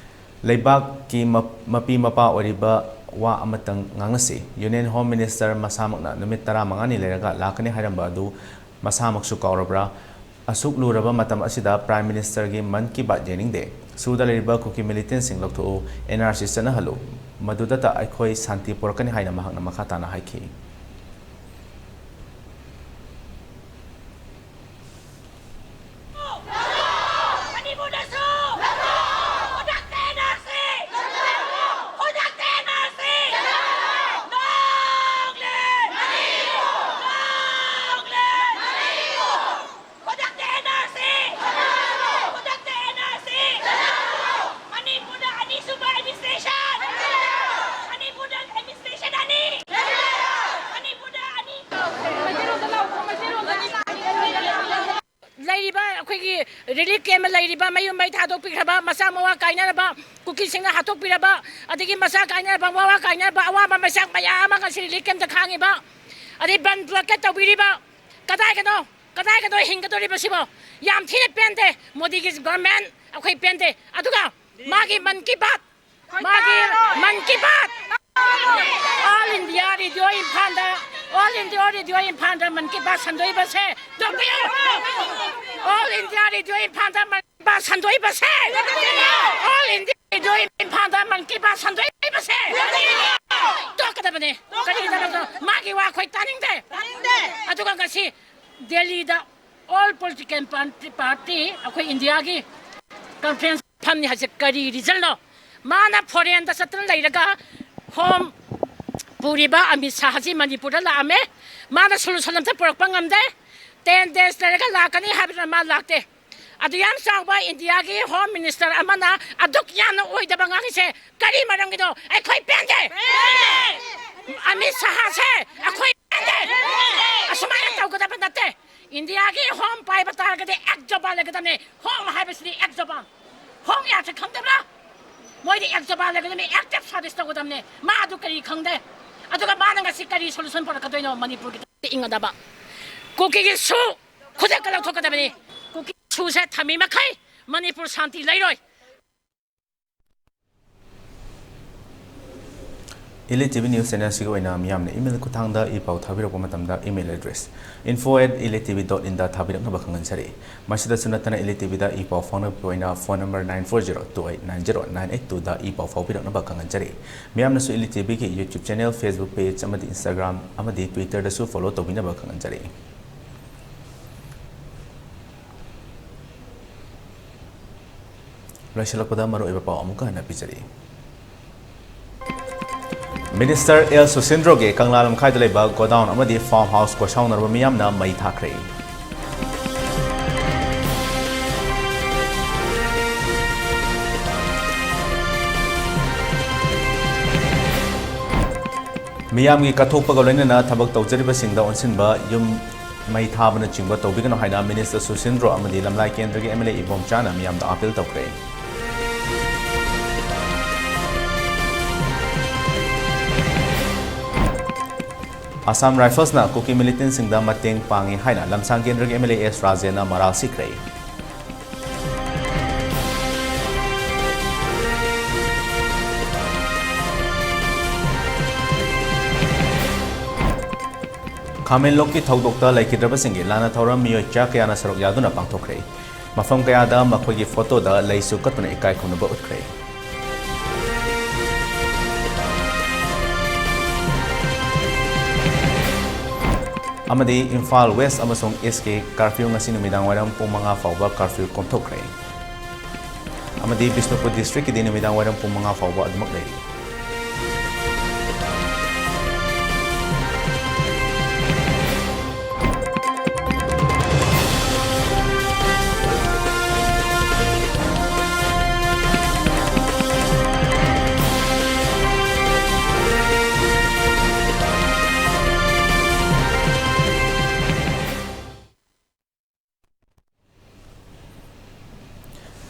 ꯂꯩꯕꯥꯛꯀꯤ ꯃ-, ꯃꯄꯤ ꯃꯄꯥ ꯑꯣꯏꯔꯤꯕ ꯋꯥ ꯑꯃꯇꯪ ꯉꯥꯡꯅꯁꯤ꯫ Union Home Minister ꯃꯁꯥꯃꯛꯅ ꯅꯨꯃꯤꯠ ꯇꯔꯥꯃꯉꯥꯅꯤ ꯂꯩꯔꯒ ꯂꯥꯛꯀꯅꯤ ꯍꯥꯏꯔꯝꯕ ꯑꯗꯨ ꯃꯁꯥꯃꯛꯁꯨ ꯀꯥꯎꯔꯕ꯭ꯔꯥ? ꯑꯁꯨꯛ ꯂꯨꯔꯕ ꯃꯇꯝ ꯑꯁꯤꯗ Prime Ministerꯒꯤ ꯃꯟ ꯀꯤ ꯕꯥꯠ ꯌꯦꯡꯅꯤꯡꯗꯦ꯫ ꯁꯨꯗ ꯂꯩꯔꯤꯕ ꯀꯨꯀꯤ militantꯁꯤꯡ ꯂꯧꯊꯣꯛꯎ, NRC ꯆꯠꯅꯍꯜꯂꯨ, ꯃꯗꯨꯗꯇ ꯑꯩꯈꯣꯏ ꯁꯥꯟꯇꯤ ꯄꯨꯔꯛꯀꯅꯤ ꯍꯥꯏꯅ ꯃꯍꯥꯛꯅ ꯃꯈꯥ ꯇꯥꯅ ꯍꯥꯏꯈꯤ꯫ ꯔꯤꯂꯤꯐ ꯀꯦꯝꯞ ꯂꯩꯔꯤꯕ, ꯃꯌꯨꯝ ꯃꯩ ꯊꯥꯗꯣꯛꯄꯤꯈ꯭ꯔꯕ, ꯃꯆꯥ ꯃꯋꯥ ꯀꯥꯏꯅꯔꯕ, ꯀꯨꯀꯤꯁꯤꯡꯅ ꯍꯥꯠꯇꯣꯛꯄꯤꯔꯕ, ꯑꯗꯒꯤ ꯃꯆꯥ ꯀꯥꯏꯅꯔꯕ, ꯃꯋꯥ ꯀꯥꯏꯅꯔꯕ, ꯑꯋꯥꯕ ꯃꯩꯁꯥꯛ ꯃꯌꯥꯝ ꯑꯃ ꯉꯁꯤ ꯔꯤꯂꯤꯐ ꯀꯦꯝꯞꯇ ꯈꯥꯡꯉꯤꯕ, ꯑꯗꯩ ꯕꯟ ꯕ꯭ꯂꯣꯀꯦꯠ ꯇꯧꯕꯤꯔꯤꯕ, ꯀꯗꯥꯏꯒꯅꯣ, ꯀꯗꯥꯏꯒꯅꯣ ꯍꯤꯡꯒꯗꯧꯔꯤꯕꯁꯤꯕꯣ? ꯌꯥꯝ ꯊꯤꯅ ꯄꯦꯟꯗꯦ꯫ ꯃꯣꯗꯤꯒꯤ ꯒꯚꯔꯟꯃꯦꯟꯠ ꯑꯩꯈꯣꯏ ꯄꯦꯟꯗꯦ꯫ ꯑꯗꯨꯒ ꯃꯥꯒꯤ ꯃꯟ ꯀꯤ ꯕꯥꯠ, ꯃꯥꯒꯤ Mann Ki Baat, all India radio ꯏꯝꯐꯥꯜꯗ, ꯑꯣꯜ ꯏꯟꯗꯤꯌꯥ ꯔꯦꯗꯤꯑꯣ ꯏꯝꯐꯥꯜꯗ Mann Ki Baat ꯁꯟꯗꯣꯛꯏꯕꯁꯦ ꯇꯣꯛꯄꯤꯌꯨ꯫ All India radio ꯏꯝꯐꯥꯜꯗ Mann Ki Baat ꯁꯟꯗꯣꯛꯏꯕꯁꯦ, all India radio ꯏꯝꯐꯥꯜꯗ ꯃꯟ ꯀꯤ ꯕꯥꯠ ꯁꯟꯗꯣꯛꯏꯕꯁꯦ ꯇꯣꯛꯀꯗꯕꯅꯦ꯫ ꯀꯔꯤꯒꯤꯗꯃꯛꯇ? ꯃꯥꯒꯤ ꯋꯥ ꯑꯩꯈꯣꯏ ꯇꯥꯅꯤꯡꯗꯦ꯫ ꯑꯗꯨꯒ ꯉꯁꯤ ꯗꯦꯜꯂꯤꯗ ꯑꯣꯜ ꯄꯣꯂꯤꯇꯤꯀꯦꯜ ꯄꯥꯔꯇꯤ, ꯄꯥꯔꯇꯤ ꯑꯩꯈꯣꯏ ꯏꯟꯗꯤꯌꯥꯒꯤ ꯀꯟꯐ꯭ꯔꯦꯟꯁ ꯐꯝꯅꯤ ꯍꯥꯏꯁꯦ ꯀꯔꯤ ꯔꯤꯖꯟꯅꯣ? ꯃꯥꯅ ꯐꯣꯔꯦꯟꯗ ꯆꯠꯇꯅ ꯂꯩꯔꯒ ꯍꯣꯝ ꯄꯨꯔꯤꯕ ꯑꯃꯤꯠ ꯁꯥꯍꯁꯤ ꯃꯅꯤꯄꯨꯔꯗ ꯂꯥꯛꯑꯝꯃꯦ꯫ ꯃꯥꯅ ꯁꯣꯂꯨꯁꯟ ꯑꯝꯇ ꯄꯨꯔꯛꯄ ꯉꯝꯗꯦ꯫ ꯇꯦꯟ ꯗꯦꯖ ꯂꯩꯔꯒ ꯂꯥꯛꯀꯅꯤ ꯍꯥꯏꯕꯗꯨꯅ ꯃꯥ ꯂꯥꯛꯇꯦ꯫ ꯑꯗꯨ ꯌꯥꯝ ꯆꯥꯎꯕ ꯏꯟꯗꯤꯌꯥꯒꯤ ꯍꯣꯝ ꯃꯤꯅꯤꯁꯇꯔ ꯑꯃꯅ ꯑꯗꯨꯛ ꯌꯥꯝꯅ ꯑꯣꯏꯗꯕ ꯉꯥꯡꯉꯤꯁꯦ ꯀꯔꯤ ꯃꯔꯝꯒꯤꯅꯣ? ꯑꯩꯈꯣꯏ ꯄꯦꯟꯗꯦ꯫ ꯑꯃꯤꯠ ꯁꯥꯍꯁꯦ ꯑꯩꯈꯣꯏ ꯄꯦꯟꯗꯦ꯫ ꯑꯁꯨꯃꯥꯏꯅ ꯇꯧꯒꯗꯕ ꯅꯠꯇꯦ꯫ ꯏꯟꯗꯤꯌꯥꯒꯤ ꯍꯣꯝ ꯄꯥꯏꯕ ꯇꯥꯔꯒꯗꯤ ꯑꯦꯛ ꯖꯕꯥꯟ ꯂꯩꯒꯗꯕꯅꯦ꯫ ꯍꯣꯝ ꯍꯥꯏꯕꯁꯤꯗꯤ ꯑꯦꯛ ꯖꯕꯥꯟ꯫ ꯍꯣꯝ ꯌꯥꯁꯦ ꯈꯪꯗꯕ꯭ꯔꯥ? ꯃꯣꯏꯗꯤ ꯑꯦꯛ ꯖꯕꯥꯟ ꯂꯩꯒꯗꯕꯅꯦ, ꯑꯦꯛꯇꯤꯚ ꯁꯥꯔꯚꯤꯁ ꯇꯧꯒꯗꯕꯅꯦ꯫ ꯃꯥ ꯑꯗꯨ ꯀꯔꯤ ꯈꯪꯗꯦ? ꯑꯗꯨꯒ ꯃꯥꯅ ꯉꯁꯤ ꯀꯔꯤ ꯁꯣꯂꯨꯁꯟ ꯄꯨꯔꯛꯀꯗꯣꯏꯅꯣ ꯃꯅꯤꯄꯨꯔꯒꯤꯗꯃꯛꯇ? ꯏꯪꯒꯗꯕ꯫ ꯀꯨꯀꯤꯒꯤ ꯁꯨ ꯈꯨꯗꯛꯇ ꯂꯧꯊꯣꯛꯀꯗꯕꯅꯤ꯫ ꯀꯨꯀꯤ ꯁꯨꯁꯦ ꯊꯝꯃꯤ ꯃꯈꯩ ꯃꯅꯤꯄꯨꯔ ꯁꯥꯟꯇꯤ ꯂꯩꯔꯣꯏ꯫ ꯏꯂꯤꯠ ꯇꯤ ꯚꯤ ꯅ꯭ꯌꯨꯁ ꯆꯦꯅꯦꯜꯁꯤꯒꯤ ꯑꯣꯏꯅ ꯃꯤꯌꯥꯝꯅ ꯏꯃꯦꯜ ꯈꯨꯠꯊꯥꯡꯗ ꯏ ꯄꯥꯎ ꯊꯥꯕꯤꯔꯛꯄ ꯃꯇꯝꯗ email address info at elite T V dot in ꯗ ꯊꯥꯕꯤꯔꯛꯅꯕ ꯈꯪꯍꯟꯖꯔꯤ꯫ ꯃꯁꯤꯗꯁꯨ ꯅꯠꯇꯅ ꯏꯂꯤꯠ ꯇꯤ ꯚꯤꯗ ꯏ ꯄꯥꯎ ꯐꯥꯎꯅꯕꯒꯤ ꯑꯣꯏꯅ phone number nine four zero two eight nine zero nine eight two ꯗ ꯏ ꯄꯥꯎ ꯐꯥꯎꯕꯤꯔꯛꯅꯕ ꯈꯪꯍꯟꯖꯔꯤ꯫ ꯃꯤꯌꯥꯝꯅꯁꯨ ꯏꯂꯤꯠ ꯇꯤ ꯚꯤꯒꯤ YouTube ꯆꯦꯅꯦꯜ, Facebook ꯄꯦꯖ ꯑꯃꯗꯤ Instagram ꯑꯃꯗꯤ Twitter ꯗꯁꯨ ꯐꯣꯂꯣ ꯇꯧꯕꯤꯅꯕ ꯈꯪꯍꯟꯖꯔꯤ꯫ ꯂꯣꯏꯁꯤꯜꯂꯛꯄꯗ ꯃꯔꯨꯑꯣꯏꯕ ꯄꯥꯎ ꯑꯃꯨꯛꯀ ꯍꯟꯅ ꯄꯤꯖꯔꯤ꯫ ꯃꯤꯅꯤꯁꯇꯔ ꯑꯦꯜ ꯁꯨꯁꯤꯟꯗ꯭ꯔꯣꯒꯤ ꯀꯪꯂꯥ ꯂꯝꯈꯥꯏꯗ ꯂꯩꯕ ꯒꯣꯗꯥꯎꯟ ꯑꯃꯗꯤ ꯐꯥꯔꯝ ꯍꯥꯎꯁ ꯀꯣꯏꯁꯥꯎꯅꯔꯕ ꯃꯤꯌꯥꯝꯅ ꯃꯩ ꯊꯥꯈ꯭ꯔꯦ꯫ ꯃꯤꯌꯥꯝꯒꯤ ꯀꯠꯊꯣꯛꯄꯒ ꯂꯣꯏꯅꯅ ꯊꯕꯛ ꯇꯧꯖꯔꯤꯕꯁꯤꯡꯗ ꯑꯣꯟꯁꯤꯟꯕ ꯌꯨꯝ ꯃꯩ ꯊꯥꯕꯅꯆꯤꯡꯕ ꯇꯧꯕꯤꯒꯅꯨ ꯍꯥꯏꯅ ꯃꯤꯅꯤꯁꯇꯔ ꯁꯨꯁꯤꯟꯗ꯭ꯔꯣ ꯑꯃꯗꯤ ꯂꯝꯂꯥꯏ ꯀꯦꯟꯗ꯭ꯔꯒꯤ ꯑꯦꯝ ꯑꯦꯜ ꯑꯦ ꯏꯕꯣꯝꯆꯥꯅ ꯃꯤꯌꯥꯝꯗ ꯑꯥꯄꯤꯜ ꯇꯧꯈ꯭ꯔꯦ꯫ ꯑꯁꯥꯝ ꯔꯥꯏꯐꯜꯁꯅ ꯀꯨꯀꯤ ꯃꯤꯂꯤꯇꯦꯟꯁꯤꯡꯗ ꯃꯇꯦꯡ ꯄꯥꯡꯉꯤ ꯍꯥꯏꯅ ꯂꯝꯁꯥꯡ ꯀꯦꯟꯗ꯭ꯔꯒꯤ ꯑꯦꯝ ꯑꯦꯜ ꯑꯦ ꯑꯦꯁ ꯔꯥꯖꯦꯟꯅ ꯃꯔꯥꯜ ꯁꯤꯈ꯭ꯔꯦ꯫ ꯈꯥꯃꯦꯟꯂꯣꯛꯀꯤ ꯊꯧꯗꯣꯛꯇ ꯂꯩꯈꯤꯗ꯭ꯔꯕꯁꯤꯡꯒꯤ ꯂꯥꯟꯅ ꯊꯧꯔꯝ ꯃꯤꯑꯣꯏ ꯆꯥ ꯀꯌꯥꯅ ꯁꯔꯨꯛ ꯌꯥꯗꯨꯅ ꯄꯥꯡꯊꯣꯛꯈ꯭ꯔꯦ꯫ ꯃꯐꯝ ꯀꯌꯥꯗ ꯃꯈꯣꯏꯒꯤ ꯐꯣꯇꯣꯗ ꯂꯩꯁꯨ ꯀꯠꯇꯨꯅ ꯏꯀꯥꯏ ꯈꯨꯝꯅꯕ ꯎꯠꯈ꯭ꯔꯦ꯫ ꯑꯃꯗꯤ ꯏꯝꯐꯥꯜ ꯋꯦꯁ ꯑꯃꯁꯨꯡ ꯏꯁꯀꯤ ꯀꯥꯔꯐ꯭ꯌꯨ ꯉꯁꯤ ꯅꯨꯃꯤꯗꯥꯡ ꯋꯥꯏꯔꯝ ꯄꯨꯡ ꯃꯉꯥ ꯐꯥꯎꯕ ꯀꯥꯔꯐ꯭ꯌꯨ ꯀꯣꯝꯊꯣꯛꯈ꯭ꯔꯦ꯫ ꯑꯃꯗꯤ ꯕꯤꯁꯅꯨꯄꯨꯔ ꯗꯤꯁꯇ꯭ꯔꯤꯛꯀꯤꯗꯤ ꯅꯨꯃꯤꯗꯥꯡ ꯋꯥꯏꯔꯝ ꯄꯨꯡ ꯃꯉꯥ ꯐꯥꯎꯕ ꯑꯗꯨꯃꯛ ꯂꯩꯔꯤ꯫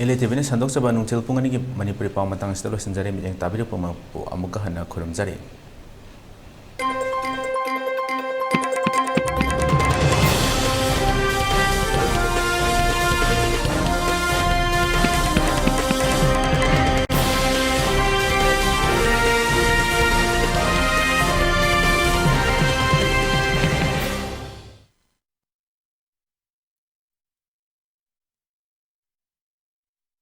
ꯏꯂꯤ ꯇꯤꯚꯤꯅ ꯁꯟꯗꯣꯛꯆꯕ ꯅꯨꯡꯊꯤꯜ ꯄꯨꯡ ꯑꯅꯤꯒꯤ ꯃꯅꯤꯄꯨꯔꯤ ꯄꯥꯎ ꯃꯇꯥꯡ ꯑꯁꯤꯗ ꯂꯣꯏꯁꯤꯟꯖꯔꯦ꯫ ꯃꯤꯠꯌꯦꯡ ꯇꯥꯕꯤꯔꯤꯕ ꯄꯨꯝꯅꯃꯛꯄꯨ ꯑꯃꯨꯛꯀ ꯍꯟꯅ ꯈꯨꯔꯨꯝꯖꯔꯤ꯫